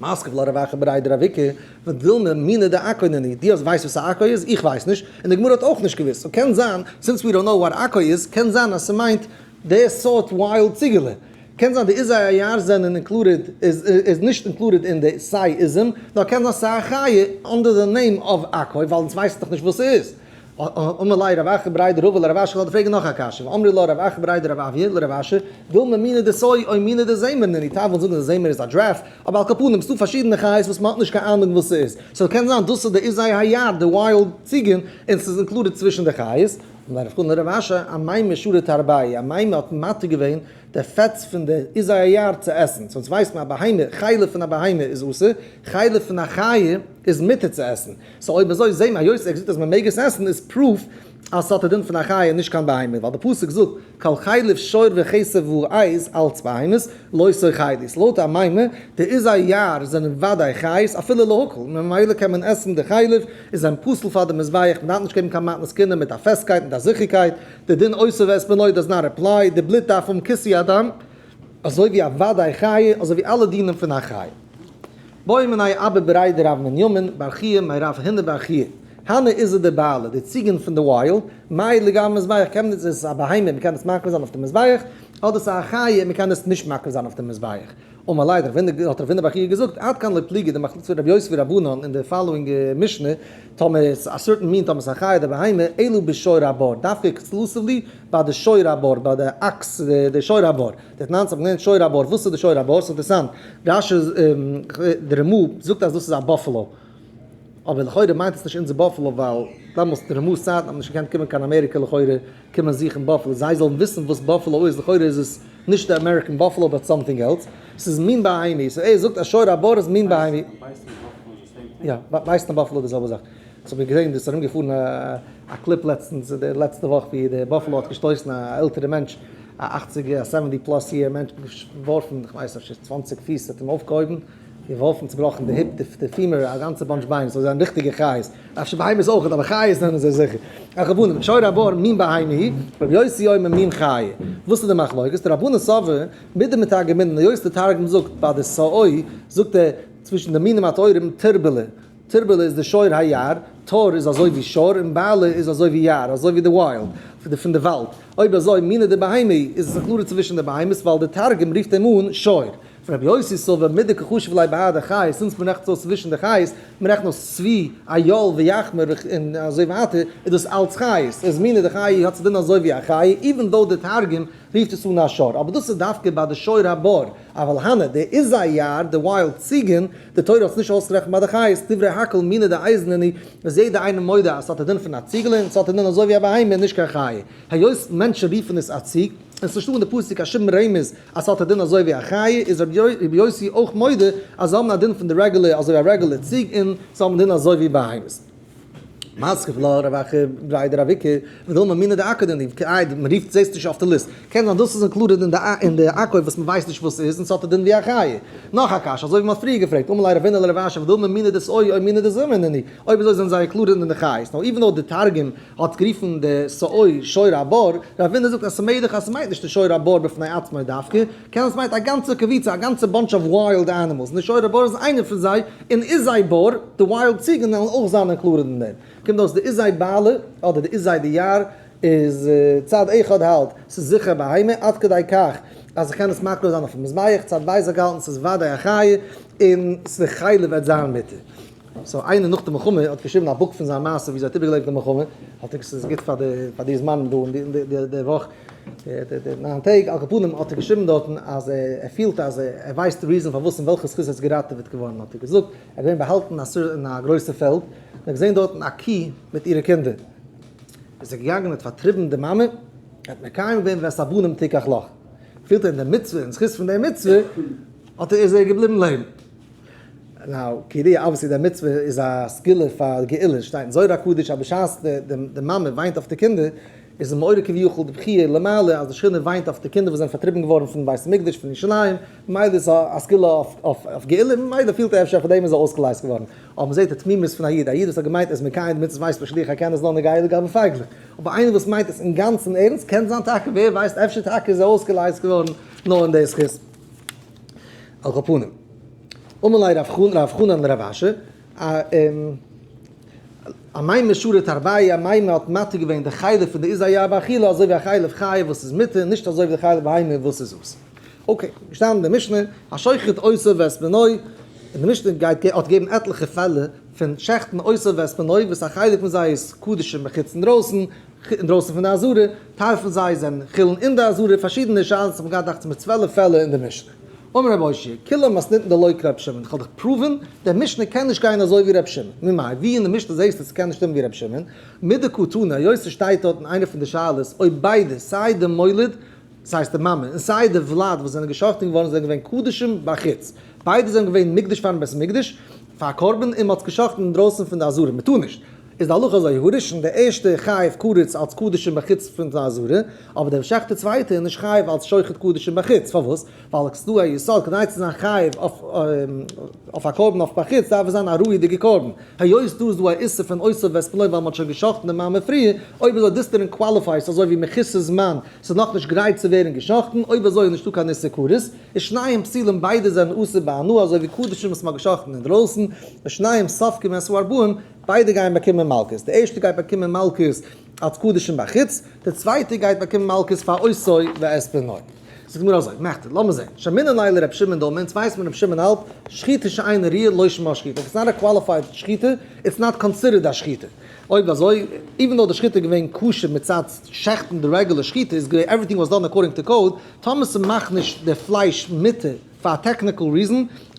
מתקיף לה רב אחא בריה דרב איקא, ודילמא מינא דעכוי נינהו, דו האסט ווייסט וואס א עכוי איז? איך ווייס נישט, און די גמרא האט אויך נישט געוואוסט, so קען זיין, since we don't know what עכוי איז, קען זיין אז ס'מיינט די סארט wild ציגעלע. קען זיין די עזי היער זענען included, איז נישט included אין די שה עזים, נאר קען זיין ס'איז א חיה under the name of עכוי, ווייל אונז ווייסן דאך נישט וואס ס'איז. אמר ליה רב אחא בריה דרבא לרב אשי, כ'וועל דיר פרעגן נאך א קשיא, ואמרי לה רב אחא בריה דרב אויא לרב אשי, דילמא מינא דשאוי או מינא דזמר נינהו, טייל וועלן זאגן אז זמר איז א giraffe, אבער על כל פנים ס'דא פארשידענע חיות וואס מ'האט נישט קיין אהנונג וואס ס'איז, so קען זיין דאס איז די עזי היער, די wild ציגן, און ס'איז included צווישן די חיות. אמר רב חנן לרב אשי, אמימר שרי תרבייהו, אמימר האט מתיר געווען די פעטס פון די עזי היער צו עסן, so אונז ווייסט מען א בהמה, חלב פון א בהמה איז אסור, חלב פון א חיה איז מותר צו עסן, so אויב אזוי זעהן מיר היות ער האט געזאגט אז מען מעג עס עסן איז proof אז ס'האט א דין פון א חיה און נישט קיין בהמה, ווייל די פסוק זאגט כל חלב שור וכשב ועז אלץ בהמות, לא תאכלו, לויט אמימר, די עזי היער זענען וודאי חיות אפילו להקל, ממילא קען מען עסן די חלב, איז זיין פסול פאר די מזבח, מען דארף נישט געבן קיין מתנות כהונה מיט א פעסטקייט מיט א זיכערקייט, די דין אותו ואת בנו does not apply, די בלוט דארף האבן כיסוי הדם, אזוי ווי א וודאי חיה, אזוי ווי אלע דינים פון א חיה. בעא מיניה אבא בריה דרב מנימין בר חייא מרב הונא בר חייא, הני עיזי דבעלא, די ציגן פון די wild, מהו לגבי מזבח, קען מען עס איז א בהמה מען קען עס מקריב זיין אויף די מזבח, אדער ס'איז א חיה און מען קען עס נישט מקריב זיין אויף די מזבח. אמר ליה רב הונא, האט רב הונא בר חייא געזאגט, עד כאן לא פליגי די מחלוקת פון רבי יוסי ורבנן אין די following משנה, טאמער איז א certain מין טאמער ס'איז א חיה אדער בהמה, אלא בשור הבר, דווקא exclusively ביי די שור הבר, ביי די אקס, די שור הבר, די תנן האט געלערנט שור הבר, וואס איז די שור הבר? ס'איז אינטערעסאנט, רש"י די רמ"א זאגט אז דאס איז א buffalo, אבער לכאורה מיינט עס נישט אונזער buffalo ווייל דאמאלס די רמ"א'ס צייטן האט מען נישט געקענט קומען קיין אמעריקע לכאורה קומען זוכן buffalo, זיי זאלן וויסן וואס buffalo איז, לכאורה איז עס נישט די American buffalo but something else, ס'איז מין בהמי, so ער זאגט אז שור הבר איז מין בהמי. יא, bison און buffalo די זעלבע זאך. ס'האב איך געזען דאס איז ארום געפארן א קליפ לעצטנס די לעצטע וואך ווי די buffalo האט געשטויסן א עלטערע מענטש א אכציג א 70 plus year מענטש געווארפן כ'ווייס אפשר 20 פיס האט אים אויפגעהויבן געווארפן צובראכן די hip די femur א גאנצע bunch ביינער סאו זיי זענען ריכטיגע חיות אפשר בהמות אויך אבער חיות זענען זיי זיכער. על כל פנים שור הבר מין בהמה היא רבי יוסי אומר מין חיה וואס איז די מחלוקת די רבנן סברי מדמתרגמינן היות די תרגום זאגט ביי די שאוי זאגט ער צווישן די מינים הטהורים תרבלא תרבלא איז די שור היער, תור איז אזוי ווי שור און בעלא איז אזוי ווי יער, אזוי ווי די wild, פון די וואלד. אויב אזוי מינא דבהמה איז עס א קלארע צווישן די בהמות ווייל די תרגום רופט אים אן שור. רבי יוסי סבר מדקא חשיב ליה בהדי חיות, since מ'רעכנט עס אויס צווישן די חיות, מ'רעכנט אויס צבי, איל ויחמור און אזוי ווייטער, איז דאס אלץ חיות. איז מינא דחיה האט צו דין אזוי ווי א חיה, even though די תרגום רופט עס אן א שור, אבער דאס איז דווקא ביי די שור הבר, אבל הני, די עיזי יער, די wild ציגן, די תורה האט עס נישט אויסגערעכנט ביי די חיות, דברי הכל מינא דעיז נינהו, איז יעדער איינער מודה אז ס'האט א דין פון א ציגעלע און ס'האט א דין אזוי ווי א בהמה נישט קיין חיה, היות מענטשן רופן עס א ציג, און ס'נישטא אין די פסוק קיין שום רמז אז ס'האט א דין אזוי ווי א חיה, איז רבי יוסי אויך מודה אז זיי האבן א דין פון די רעגולער אזוי ווי א רעגולער ציג און זיי האבן דין אזוי ווי בהמות. מתקיף לה רב אחא בריה דרב איקא, ודילמא מינא דעכו נינהו, איי מען רופט זעסט נישט אויף די list, קען זיין דאס איז included אין די אין די עכו וואס מען ווייסט נישט וואס ס'איז און ס'האט א דין ווי א חיה. נאך א קשיא, אזוי ווי מען האט פריער געפרעגט, אמר ליה רבינא לרב אשי ודילמא מינא דשאוי או מינא דזמר נינהו, אויב אזוי זענען זיי included אין די חיות, now even though די תרגום האט גערופן די שאוי שור הבר, רבינא זאגט אז ס'מעגליך אז ס'מיינט נישט די שור הבר בפני עצמו דווקא, קען זיין ס'מיינט א גאנצע קבוצה, א גאנצע bunch of wild animals, און די שור הבר איז איינער פון זיי, און עיזי בר, די wild ציגן וועלן אויך זיין included אין דעם. קומט אויס די עיזי בעלא, אדער די עיזי דיער, איז צד אחד האלט ס'איז זיכער בהמה, עד כדי כך אז איך קען עס מקריב זיין אויפן מזבח, צד ב' האט געהאלטן ס'איז וודאי א חיה, און ס'די חלב וועט זיין מותר. so איינער נאך די מלחמה האט געשריבן א book פון זיין מעשה ווי אזוי ער האט איבערגעלעבט די מלחמה, האט ער געזאגט ס'איז גוט פאר די פאר די זמנים דא אין די די די וואך די די ניין טעג, על כל פנים האט ער געשריבן דארטן אז ער פילט אז ער ווייסט די reason פארוואס אין וועלכע זכות ער איז געראטעוועט געווארן, האט ער געזאגט ער איז געווען באהאלטן אין א גרויסע פעלד, און ער האט געזען דארטן א קי מיט אירע קינדער, איז ער געגאנגען און האט פארטריבן די מאמע, ער האט מקיים געווען ואת הבנים תיקח לך, פילט ער אין די מצוה, אין זכות פון די מצוה האט ער איז ער געבליבן לעבן. now, כידוע obviously די מצוה איז א סגולה פאר גאולה, שטייט אין זוהר הקדוש אז בשעת די מאמע וויינט אויף די קינדער, איז מעורר כביכול די בכיה למעלה אז די שכינה וויינט אויף די קינדער וואס זענען פארטריבן געווארן פון בית המקדש פון ירושלים, ממילא איז א סגולה אויף גאולה, ממילא פילט ער אפשר פאר דעם איז ער אויסגעלייזט געווארן. אבער מ'זעט די תמימות פון א איד, א איד וואס האט געמיינט ער איז מקיים די מצוות ווייסט בשליח הקען איז לא נוגע לגבי פייגלעך, אבער איינער וואס מיינט עס אינגאנצן ערנסט קען זיין טאקע ווער ווייסט אפשר טאקע איז ער אויסגעלייזט געווארן נאר אין די זכות. על כל פנים. אמר ליה רב חנן לרב אשי, אמימר שרי תרווייהו, אמימר האט מתיר געווען די חלב פון די עיזי יער באכילה אזוי ווי א חלב חיה וואס איז מותר, נישט אזוי ווי די חלב בהמה וואס איז אסור. okay, געשטאנען אין די משנה, השוחט אותו ואת בנו, און די משנה גייט האט געגעבן עטליכע פעלער פון שעכטן אותו ואת בנו, וואס א חלק פון זיי איז קדשים מחוץ אינדרויסן, אינדרויסן פון די עזרה, טייל פון זיי זענען חולין אין די עזרה, פארשידענע שאלות האט מען געהאט דאכט זיך מיט 12 פעלער אין די משנה. אמר רבי אושעיא, כולה מתניתין דלא כרבי שמעון, איך האב דיך proven, דער משנה קען נישט גיין אזוי ווי רבי שמעון, ממאי, ווי אין די משנה זעסטו ס'קען נישט שטימען ווי רבי שמעון, מדקתני, היות ס'שטייט דארט אין איינע פון די שאלות, אויב ביידע, סיי די מוליד, ס'הייסט די מאמע, און סיי די ולד וואס זענען געשאכטן געווארן זענען געווען קדשים בחוץ, ביידע זענען געווען מוקדש פארן בית המקדש, פאר א קרבן, און מ'האט עס געשאכטן אינדרויסן פון די עזרה, מ'טאר נישט. איז די הלכה אזוי, הראשון די ערשטע חייב כרת אלס קדשים בחוץ פון די עזרה, אבער דער וואס שעכט די צווייטע איז נישט חייב אלס שוחט קדשים בחוץ, פארוואס? ווייל עס איז דא א יסוד כדי צו זיין חייב אויף א קרבן אויף בחוץ דארף עס זיין א ראוי'דיגע קרבן, היות דא איז דא א איסור פון אותו ואת בנו ווייל מען האט שוין גע'שחט'ן די מאמע פריער, אויב אזוי דאס דערין qualify ט אזוי ווי מחוסר זמן, ס'איז נאכנישט גרייט צו ווערן גע'שחט'ן, אויב אזוי איז נישטא קיין איסור כרת, ושניהם פסולים ביידע זענען אסור בהנאה אזוי ווי קדשים וואס מ'האט גע'שחט'ן אינדרויסן, ושניהם סופגים את הארבעים, ביידע גייען באקומען מלקות, די ערשטע גייט באקומען מלקות אלס קדשים בחוץ, די צווייטע גייט באקומען מלקות פאר אותו ואת בנו. זאגט די גמרא אזוי, מכדי, לאמיר זען, שמעינן ליה לר' שמעון דאמר, אונז ווייסט מען ר' שמעון האלט, שחיטה שאינה ראויה לא שמה שחיטה, if it's not a qualified שחיטה, it's not considered א שחיטה. אויב אזוי, even though די שחיטה איז געווען כשר מצד שעכטן די רעגולער שחיטה איז געווען everything was done according to code, טאמער ס'מאכט נישט די פלייש מותר פאר א technical reason,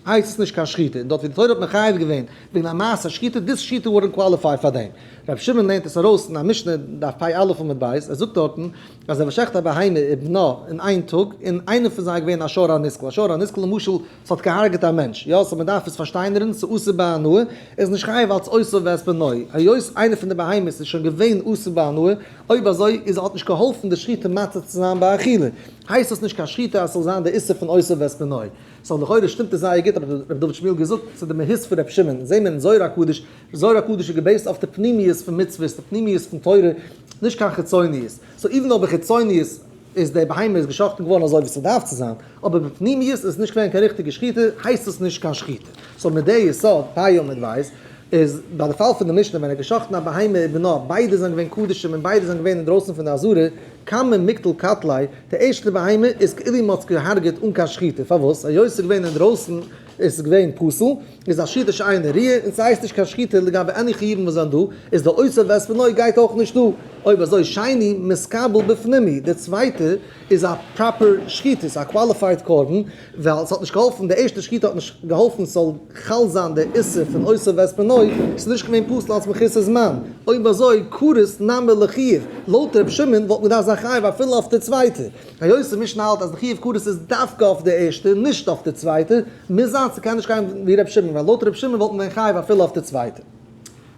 הייסט עס נישט קיין שחיטה, און דארט ווי די תורה האט מחייב געווען וועגן א מעשה שחיטה, this שחיטה wouldn't qualify פאר דעם. רבי שמעון לערנט עס ארויס אין א משנה דף פ א עמוד ב', ער זאגט דארטן אז ער שעכט א בהמה ובנה אין איין טאג, און איינער פון זיי איז געווען א שור הנסקל, א שור הנסקל למשל ס'האט געהארגעט א מענטש, יא, so מ'דארף עס פארשטיינערן, ס'אסור בהנאה, איז נישט חייב אלץ אותו ואת בנו, היות איינער פון די בהמות איז שוין געווען אסור בהנאה, אויב אזוי איז האט נישט געהאלפן די שחיטה מתיר צו זיין באכילה, הייסט עס נישט קיין שחיטה אז ס'זאל זיין די איסור פון אותו ואת בנו. so לכאורה שטימט עס זייער גוט האט רבי דוד שמואל געזאגט ס'איז די מהות פון רבי שמעון, זעהן מיר אין זוהר הקדוש, זוהר הקדוש איז גע base ט אויף די פנימיות פון מצוות, די פנימיות פון תורה, נישט קיין חיצוניות, so even though בחיצוניות איז די בהמה איז געשאכטן געווארן אזוי ווי ס'דארף צו זיין, אבער בפנימיות איז נישט געווען קיין ריכטיגע שחיטה, הייסט עס נישט קיין שחיטה. so מיט די יסוד, פ' עמוד ב', איז ביי די פאל פון די משנה ווען ער האט געשאכטן א בהמה ובנה, ביידע זענען געווען קדשים און ביידע זענען געווען אינדרויסן פון די עזרה, כמה מיקטל קטליה, די ערשטע בהמה איז כאילו מ'האט עס געהארגעט אן קיין שחיטה, פארוואס? היות ס'איז געווען אינדרויסן איז עס געווען פסול, איז א שחיטה שאינה ראויה, און ס'הייסט נישט קיין שחיטה לגבי any חיובים וואס זענען דא, איז די אותו ואת בנו גייט אויך נישט דא. אויב אזוי שני מתקבל בפנים, די צווייטע איז א proper שחיטה, ס'איז א qualified קרבן, ווייל ס'האט נישט געהאלפן, די ערשטע שחיטה האט נישט געהאלפן ס'זאל חל זיין די איסור פון אותו ואת בנו, ס'איז נישט געווען פסול אלס מחוסר זמן, אויב אזוי כרת נמי לחיוב, לויט ר' שמעון וואלט מען געדארפט זיין חייב אפילו אויף די צווייטע, היות די משנה האלט אז די חיוב כרת איז דווקא אויף די ערשטע נישט אויף די צווייטע, מוז זיין ס'קען נישט גיין ווי ר' שמעון, ווייל לויט ר' שמעון וואלט מען געווען חייב אפילו אויף די צווייטע.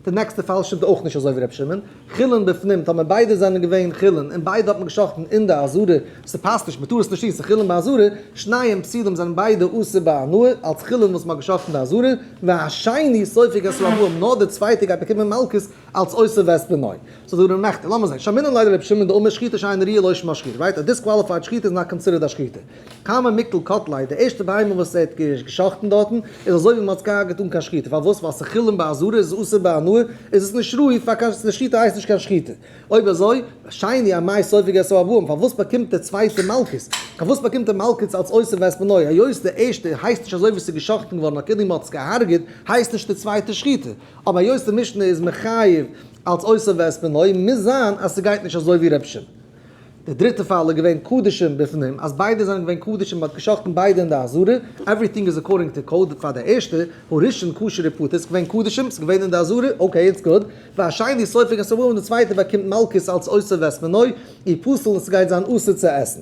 די נעקסטע פאל שטימט אויך נישט אזוי ווי ר' שמעון, חולין בפנים, טאמער ביידע זענען געווען חולין און ביידע האט מען געשאכטן אין די עזרה, ס'פאסט נישט, מ'טאר עס נישט טון, ס'חולין בעזרה, שניהם פסולים זענען ביידע אסור בהנאה, אלס חולין וואס מ'האט געשאכטן אין די עזרה, והשני סופג את הארבעים, נאר די צווייטע גייט באקומען מלקות אלס אותו ואת בנו. so דא נאכט, לאמיר זען, שמעינן ליה לר' שמעון דאמר שחיטה שאינה ראויה לא שמה שחיטה, right? א disqualified שחיטה איז not considered א שחיטה. כמה מיקטל קטליה, די ערשטע בהמה וואס ער האט געשחט'ן דארטן, איז אזוי ווי מ'האט עס געהארגעט אן קיין שחיטה, פארוואס? ווייל ס'חולין בעזרה איז אסור בהנאה, איז עס נישט ראוי פאר קיין די שחיטה הייסט נישט קיין שחיטה. אויב אזוי, שני אמאי סופג את הארבעים, פארוואס באקומט דער צווייטער מלקות? פארוואס באקומט ער מלקות אלס אותו ואת בנו? היות די ערשטע הייסט נישט אזוי ווי ס'איז געשחט'ן געווארן נאר כאילו מ'האט עס געהארגעט, הייסט נישט די צווייטע שחיטה. אבער היות די משנה איז מחייב אלס אותו ואת בנו, מוז זיין אז ס'גייט נישט אזוי ווי ר' שמעון. די דריטע פאל איז געווען קדשים בפנים, אז ביידע זענען געווען קדשים, מ'האט געשחט'ן ביידע אין די עזרה, everything is according to code פאר די ערשטע, הראשון כשר ופטור, ס'איז געווען קדשים, ס'איז געווען אין די עזרה, okay it's good, והשני סופג את הארבעים, די צווייטע באקומט מלקות אלס אותו ואת בנו, ופסול און ס'גייט זיין אסור צו עסן.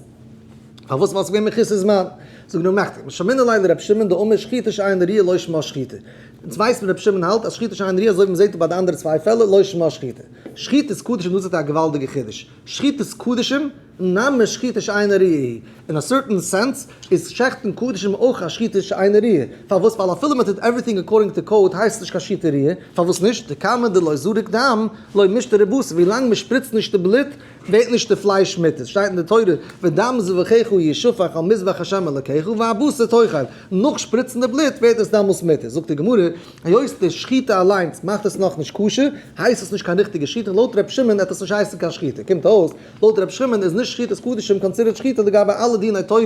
פארוואס? ווייל ס'איז געווען מחוסר זמן. זאגט די גמרא, שמעינן ליה לר' שמעון דאמר שחיטה שאינה ראויה לא שמה שחיטה. אונז ווייסט מען ר' שמעון האלט אז שחיטה שאינה ראויה אזוי ווי מ'זעט ביי די אנדערע צוויי פעלער לא שמה שחיטה. שחיטת קדשים דאס איז א געוואלדיגע חידוש. שחיטת קדשים, נמי שחיטה שאינה ראויה היא. אין א certain sense איז שעכטן קדשים אויך א שחיטה שאינה ראויה. פארוואס? ווייל אפילו מען טוט everything according to code הייסט עס נישט קיין שחיטה ראויה. פארוואס נישט? דכמה דלא זריק דם לא משתרי בשר, ווילאנג מען שפריצט נישט די בלוט ווערט נישט די פלייש מותר. שטייט אין די תורה ודם זבחיך ישפך על מזבח ה' אלקיך והבשר תאכל. נאך שפריצן די בלוט ווערט עס דעמאלס מותר. זאגט די גמרא, היות די שחיטה אליינס מאכט עס נאכנישט כשר, הייסט עס נישט קיין ריכטיגע שחיטה, לויט ר' שמעון עט עס נישט הייסן קיין שחיטה, קומט אויס לויט ר' שמעון איז נישט שחיטת קדשים considered שחיטה לגבי אלע דיני תורה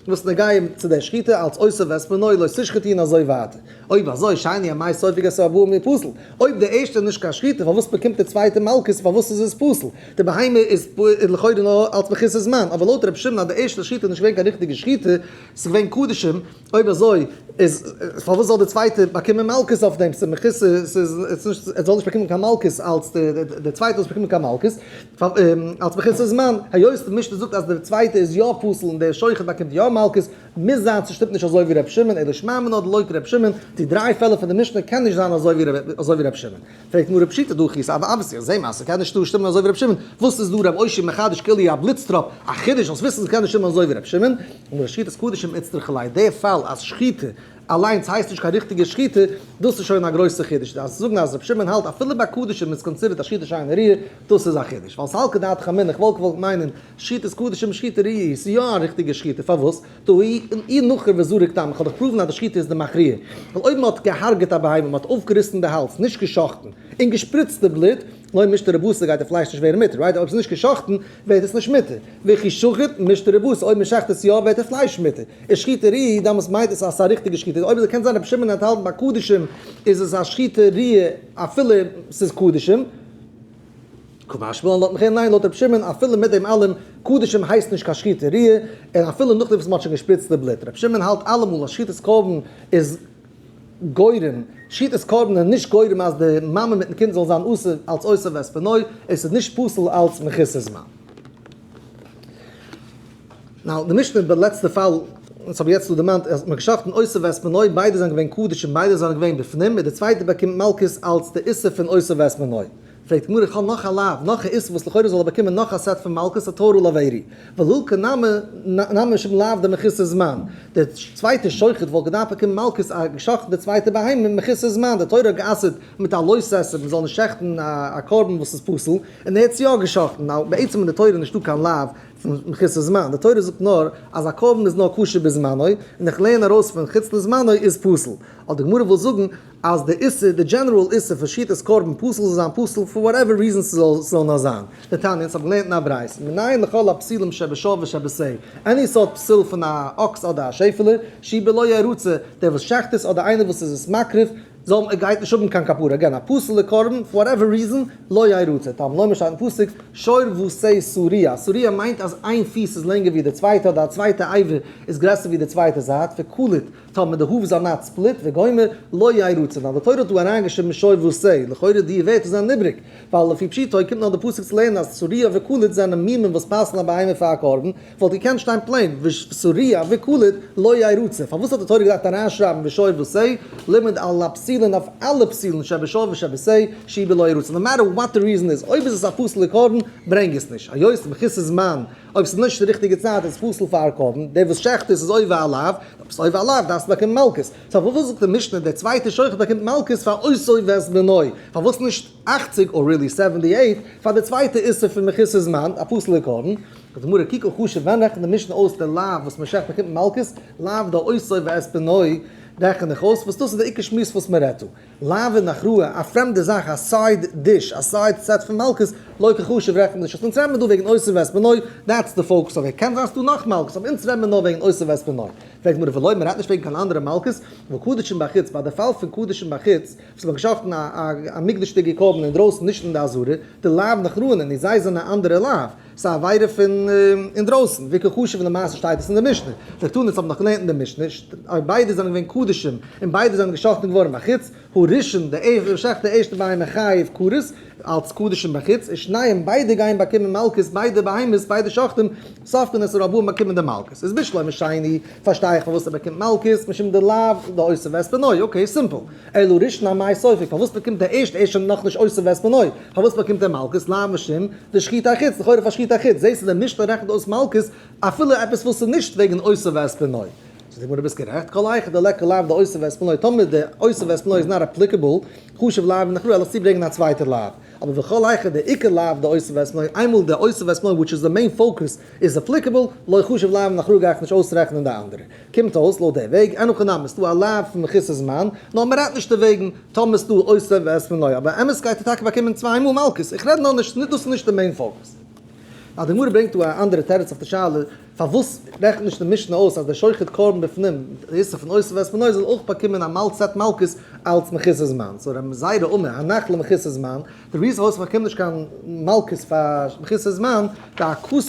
וואס נוגעים צו דער שחיטה אלץ אותו ואת בנו לא תשחטו און אזוי ווייטער. אויב אזוי שני אמאי סופג את הארבעים ופסול, אויב די ערשטע איז נישט קיין שחיטה פארוואס באקומט די צווייטע מלקות פארוואס איז עס פסול? די בהמה איז לכאורה נאר אלץ מחוסר זמן, אבער לויט ר' שמעון אז די ערשטע שחיטה איז נישט געווען קיין ריכטיגע שחיטה, ס'איז געווען קדשים, אויב אזוי איז פארוואס זאל די צווייטע באקומען מלקות אויף דעם? ס'איז מחוסר, ס'איז נישט, ער זאל נישט באקומען קיין מלקות אלס די צווייטע זאל נישט באקומען קיין מלקות אלס מחוסר זמן, היות די משנה זאגט אז די צווייטע איז יא פסול און דער שוחט באקומט יא מלקות, מוז זיין ס'שטימט נישט אזוי ווי ר' שמעון, אלא שמע מינה דלא כר' שמעון, די דריי פעלער פון די משנה קען נישט זיין אזוי ווי ר' שמעון. פרעגט גמרא פשיטא דהכי איז אבער אבער איך זעה מעשה קען נישט דא שטימען אזוי ווי ר' שמעון, וואס איז דא ר' אושעיא מחדש כאילו א בליץ טראפ א חידוש זאלסט וויסן ס'קען נישט שטימען אזוי ווי ר' שמעון, און שחיטת קדשים איצטריכא ליה די פאל אז שחיטה אליינס הייסט נישט קיין ריכטיגע שחיטה דאס איז שוין א גרויסע חידוש, אז זאגן אז ר' שמעון האלט אפילו ביי קדשים איז considered א שחיטה שאינה ראויה דאס איז א חידוש, ווייל סלקא דעתך אמינא איך וואלט געוואלט מיינען שחיטת קדשים שחיטה ראויה איז יא א ריכטיגע שחיטה פארוואס? דהא אי נחר וזרק דם, איך האב דיך proven אז די שחיטה איז די מכריע. ווייל אויב מען האט געהארגעט א בהמה, מען האט אויפגעריסן די האלז, נישט גע'שחט'ן, און געשפריצט די בלוט, לא משתרי בתר גייט די פלייש נישט ווערן מותר, right? אויב ס'איז נישט גע'שחט'ן ווערט עס נישט מותר. וכי שחט משתרי בתר, אויב מען שעכט עס יא ווערט די פלייש מותר. איז שחיטה ראויה, דאמאלס מיינט עס אז ס'איז א ריכטיגע שחיטה. אויב עס קען זיין רבי שמעון האט האלטן ביי קדשים איז עס א שחיטה ראויה אפילו ס'איז קדשים. קא משמע לן לויט מיך ניין לויט רבי שמעון אפילו מיט דעם אלעם קדשים הייסט נישט קיין שחיטה ראויה און אפילו נאכדעם וואס מען האט שוין געשפריצט די בלוט רבי שמעון האלט אלעמאל אז שחיטת קרבן איז גורם שחיטת קרבן איז נישט גורם אז די מאמע מיטן קינד זאל זיין אסור אלס אותו ואת בנו עס איז נישט פסול אלס מחוסר זמן. Now, די משנה ביי די לעצטע פאל, וואס האב יעצט דא דערמאנט, אז מ'האט געשאכטן אותו ואת בנו, ביידע זענען געווען קדשים, ביידע זענען געווען בפנים, און די צווייטע באקומט מלקות אלס די איסור פון אותו ואת בנו. פרעגט גמרא, איך האב נאך א לאו, נאך א איסור וואס לכאורה זאל ער באקומען נאך א סעט פון מלקות, א טאטאל עבירה. ולילקה נמי נמי משום לאו דמחוסר זמן. דער צווייטער שוחט וואלט געדארפט באקומען מלקות א געשאכטן די צווייטע בהמה מחוסר זמן, די תורה האט גע'אסר'ט מיט א לא תעשה מ'זאל נישט שעכטן א קרבן וואס איז פסול, און ער האט עס יא געשאכטן. Now, בעצם אין די תורה איז נישטא קיין לאו פון מחוסר זמן, די תורה זאגט נאר אז א קרבן איז נאר כשר בזמנו, און איך לערן ארויס פון חוץ לזמנו איז פסול. אבער די גמרא וויל זאגן אז די איסור, די general איסור פון שחיטת קרבן פסול זאל זיין פסול for whatever reason ס'זאל נאר זיין. דתניא, אונז האבן געלערנט אין א ברייתא, מנין לכל הפסולים שבשור ושבשה, any סארט פסול פון א אקס אדער א שעפעלע, שהוא בלא ירצה, דער וואס שעכט עס אדער איינער וואס איז עס מקריב, זאל ער גייט נישט האבן קיין כפרה, again א פסול'ע קרבן for whatever reason, לא ירצה, תלמוד לומר שטייט אין פסוק, שור ושה שרוע, שרוע מיינט אז איין פיס איז לענגער ווי די צווייטע אדער א צווייטע אבר איז גרעסער ווי די צווייטע זייט, וקלוט, טאמער די hooves are not split, וגומר, לא ירצה, ווייל די תורה האט דא אריינגעשריבן שור ושה, לכאורה די ווערטער זענען איבריג, ווייל לפי פשוטו קומט נאר די פסוק צו לערנען אז שרוע וקלוט זענען מינים וואס פסל'ן א בהמה פאר א קרבן, וואלט געקענט שטיין plain, ושרוע וקלוט לא ירצה, פארוואס האט די תורה געדארפט אריינשרייבן ושור ושה, לימד על הפסולין אויף אלע פסולין שבשור ושבשה, שהוא בלא ירצה, no matter what the reason איז, אויב איז עס א פסול'ע קרבן, ברענג עס נישט, היות מחוסר זמן, אויב ס'איז נישט די ריכטיגע צייט איז פסול פאר א קרבן, דער וואס שעכט עס איז עובר א לאו, אויב ס'איז עובר א לאו דארפסטו באקומען מלקות, so פארוואס זאגט די משנה דער צווייטער שוחט באקומט מלקות פאר אותו ואת בנו, פארוואס נישט 80 or really 78 פאר די צווייטע איסור פון מחוסר זמן, א פסול'ע קרבן? זאגט די גמרא כי קא חשיב ווען רעכנט די משנה אויס די לאו וואס מען שעכט באקומט מלקות, לאו דאותו ואת בנו רעכן איך אויס, וואס דאס איז די עיקר שמועס וואס מען רעדט דא. לאו נוכראה, א פרעמדע זאך, א side dish, א side set פון מלקות, לא קא חשיב רעכנט מען נישט אויס. אונז רעדן מיר דא וועגן אותו ואת בנו, that's the focus of it. קען זיין ס'דא נאך מלקות, אבער אונז רעדן מיר נאר וועגן אותו ואת בנו. פרעגט גמרא ולא, מען רעדט נישט וועגן קיין אנדערע מלקות, והא קדשים בחוץ, ביי די פאל פון קדשים בחוץ, וואס מ'האט געשאכטן א מקדש'דיגע קרבן אינדרויסן נישט אין די עזרה, דלאו נוכראה נינהו, זיי זענען א אנדערע לאו. ס'איז א עבירה פון אינדרויסן, ווי קא חשיב למעשה שטייט עס אין די משנה. דתניא אונז האבן נאך געלערנט אין די משנה, אויב ביידע זענען געווען קדשים און ביידע זענען געשאכטן געווארן בחוץ, הראשון, די ערשטע וואס שעכט די ערשטע בהמה חייב כרת, אלץ קדשים בחוץ, ושניהם ביידע גייען באקומען מלקות, ביידע בהמות, ביידע שוחטים, סופגין את הארבעים באקומען די מלקות. איז בשלמא שני, פארשטיי איך פארוואס ער באקומט מלקות, משום דלאו דאותו ואת בנו, okay, simple. אלא ראשון אמאי סופג, פארוואס באקומט דער ערשטע, ער איז שוין נאכנישט אותו ואת בנו, פארוואס באקומט ער מלקות, לאו משום דשחיטה חוץ, לכאורה פאר שחיטה חוץ, זעסטו די משנה רעכנט אויס מלקות אפילו עפעס וואס איז נישט וועגן אותו ואת בנו. זאגט די גמרא ביסט גערעכט, כל היכא דליכא לאו דאותו ואת בנו, טאמער די אותו ואת בנו איז not applicable, חשיב לאו נוכראה, וועל איך צוברענגען א צווייטע לאו. אבער וכל היכא דאיכא לאו דאותו ואת בנו, איינמאל די אותו ואת בנו which איז די main focus איז applicable, לא חשיב לאו נוכראה גיי איך נישט אויסרעכענען די אנדערע. קומט אויס לויט די וועג, אין הכי נמי, ס'דא א לאו פון מחוסר זמן, נאר מ'רעדט נישט דערוועגן, טאמער ס'דא אותו ואת בנו, אבער אמת גייט ער טאקע באקומען צוויי מאל מלקות, איך רעד נאר נישט, דאס איז נישט די main focus. די גמרא ברענגט דא א אנדערע תירוץ אויף די שאלה, פארוואס רעכנט נישט די משנה אויס אז דער שוחט קרבן בפנים, די איסור פון אותו ואת בנו זאל אויך באקומען א מל סעט מלקות אלץ מחוסר זמן, so רבי זירא אמר הנח למחוסר זמן, די reason פארוואס מ'באקומט נישט קיין מלקות פאר מחוסר זמן, דהכתוב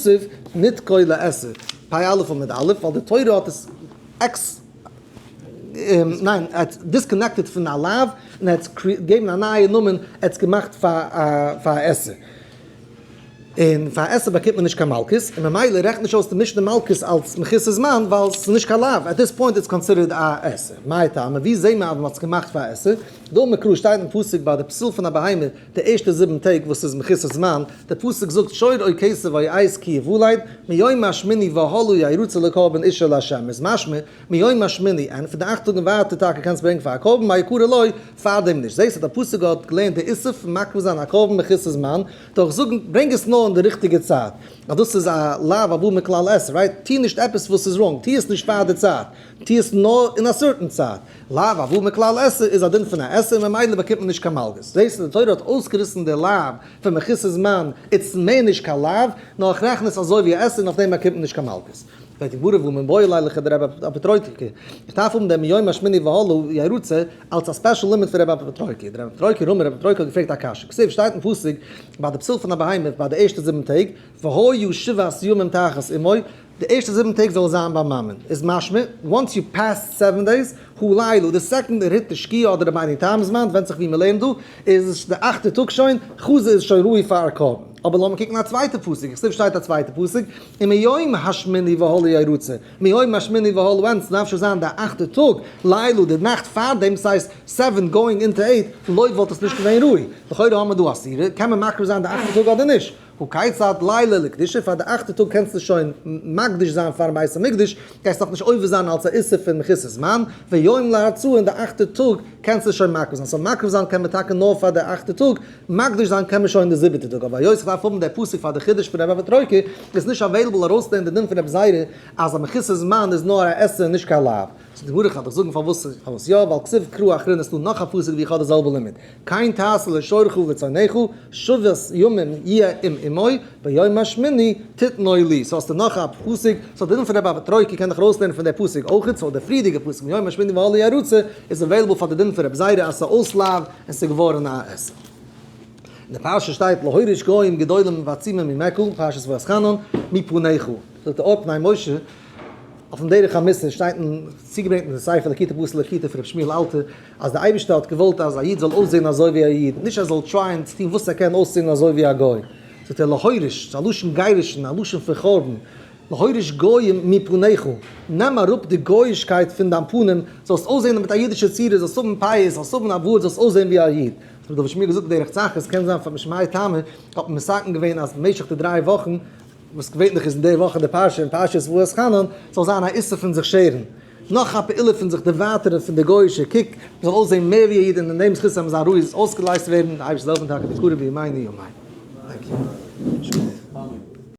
ניתקו לעשה, פ"א עמוד א', ווייל די תורה האט עס עקס. ניין, ער האט disconnected פון א לאו און ער האט געגעבן א נייע נאמען, ער האט עס געמאכט פאר א עשה. און פאר עשה באקומט מען נישט קיין מלקות, און ממילא רעכנט נישט אויס די משנה מלקות אלס מחוסר זמן ווייל ס'איז נישט קיין לאו, at this point it's considered א עשה. מאי טעמא, ווי זעהן מיר אז מ'האט עס געמאכט פאר עשה? דאמר קרא שטייט אין פסוק ביי די פסול פון א בהמה די ערשטע זיבן טעג וואס איז מחוסר זמן, די פסוק זאגט שור או כשב או עז כי יולד, מיום השמיני והלאה ירצה לקרבן אשה לה', איז משמע מיום השמיני און פון די אכט טאג און ווייטער טאקע קענסט ברענגען פאר א קרבן מעיקרא לא, פארדעם נישט. זעהסט אז די פסוק האט געלערנט די איסור פון מקריב זיין א קרבן מחוסר זמן, דורך זאגן ברענג עס נאר אין די ריכטיגע צייט, אז דאס איז א לאו הבא מכלל עשה, right? טוה נישט עפעס וואס איז wrong, טוה עס נישט פאר די צייט, טוה עס נאר אין א certain צייט. לאו הבא מכלל עשה איז א דין פון א עשה און ממילא באקומט מען נישט קיין מלקות. זעהסט אז די תורה האט אויסגעריסן די לאו פון מחוסר זמן, איצט מער נישט קיין לאו, נאר איך רעכן עס אזוי ווי א עשה און אויף דעם באקומט מען נישט קיין מלקות. פרעגט די גמרא והא מיבעי ליה לכדרבי אפוטרוקי, איך דארף האבן דעם מיום השמיני והלאה ירצה אלס א special לימוד פון רבי אפוטרוקי, דרבי אפוטרוקי רמי רבי אפוטרוקי האט געפרעגט א קשיא, כתיב שטייט אין פסוק ביי די פסול פון א בהמה ביי די ערשטע זיבן טעג, והיה שבעת ימים תחת אמו, די ערשטע זיבן טעג זאל עס זיין ביים מאמען, איז משמע, once you pass seven days, הוא לילה, די second ער hit די שקיעה אדער די רבינו תם זמן, ווענדט זיך ווי מען לערנט דא, איז די אכטע טאג שוין, חזה איז שוין ראוי פאר א קרבן. אבער לאמיר קוקן א צווייטע פסוק, כתיב שטייט א צווייטע פסוק, ומיום השמיני והלאה ירצה, מיום השמיני והלאה ווען ס'דארף שוין זיין די אכטע טאג, לילה, די נאכט פארדעם, ס'הייסט seven going into eight, לא וואלט עס נישט געווען ראוי. לכאורה האמער דא א סתירה, קען מען מקריב זיין די אכטע טאג אדער נישט? הא כיצד לילה לקדושה, פאר די אכטע טאג קענסטו שוין מקדיש זיין פארן בית המקדש, גייסט נאכנישט עובר זיין אלס א איסור פון מחוסר זמן, ויום להרצאה אין די אכטע טאג קענסטו שוין מקריב זיין, so מקריב זיין קען מען טאקע נאר פאר די אכטע טאג, מקדיש זיין קען מען שוין די זיבעטע טאג, אבער היות איך דארף האבן די פסוק פאר די חידוש פון רבי אפוטרוקי, איז נישט available ארויסצונעמען די דין פון רבי זירא אז א מחוסר זמן איז נאר א עשה און נישט קיין לאו. זאגט די גמרא כ'וועל דיך זאגן פארוואס פארוואס יא, ווייל כתיב קרא אחרינא ס'דא נאך א פסוק ווי איך האב די זעלבע לימוד, כן תעשה לשורך ולצאנך, שבת ימים יהיה עם אמו, ביום השמיני תתנו לי, so האסטו נאך א פסוק, so די דין פון רבי אפוטרוקי קען איך ארויסלערנען פון די פסוק אויכעט, so די פריערדיגע פסוק מיום השמיני והלאה ירצה איז available פאר די דין פון רבי זירא אז ס'איז אויס לאו און ס'איז געווארן א עשה. אין די פרשה שטייט להוריש גוים גדולים ועצימים ממך, פרשת ואתחנן, מפניך, זאגט דער אור פני משה, אויפן דרך המוסר שטייט אין צוגעברענגט אין די ספר ליקוטי בשר ליקוטי פון רבי שמואל אלתר אז די אייבערשטער האט געוואלט אז א איד זאל אויסזען אזוי ווי א איד, נישט ער זאל try ען צו טון וואס ער קען אויסזען אזוי ווי א גוי. זאגט ער להוריש, ס'איז א לשון גירושין, א לשון פון חורבן, להוריש גויים מפניך, נעם אראפ די גויאישקייט פון דיין פנים, זאלסט אויסזען מיט א אידישע צורה, זאלסט האבן פאות, זאלסט האבן א בארד, זאלסט אויסזען ווי א איד. האט רבי דוד שמואל געזאגט בדרך צחות, קען זיין פאר משמאי טעמא האט מען מתקן געווען אז במשך די דריי וואכן, וואס געווענליך איז אין די וואך אין די פרשה אין פרשת ואתחנן, זאל זיין א איסור פון זיך שערן. נאך א פעולה פון זיך דערווייטערן פון די גוי'אישע קוק, מען זאל אויסזען מער ווי א איד און אין דעם זכות וועלן זיין ראוי אויסגעלייזט ווערן, די אייבערשטער זאל העלפן טאקע בקרוב בימינו אמן.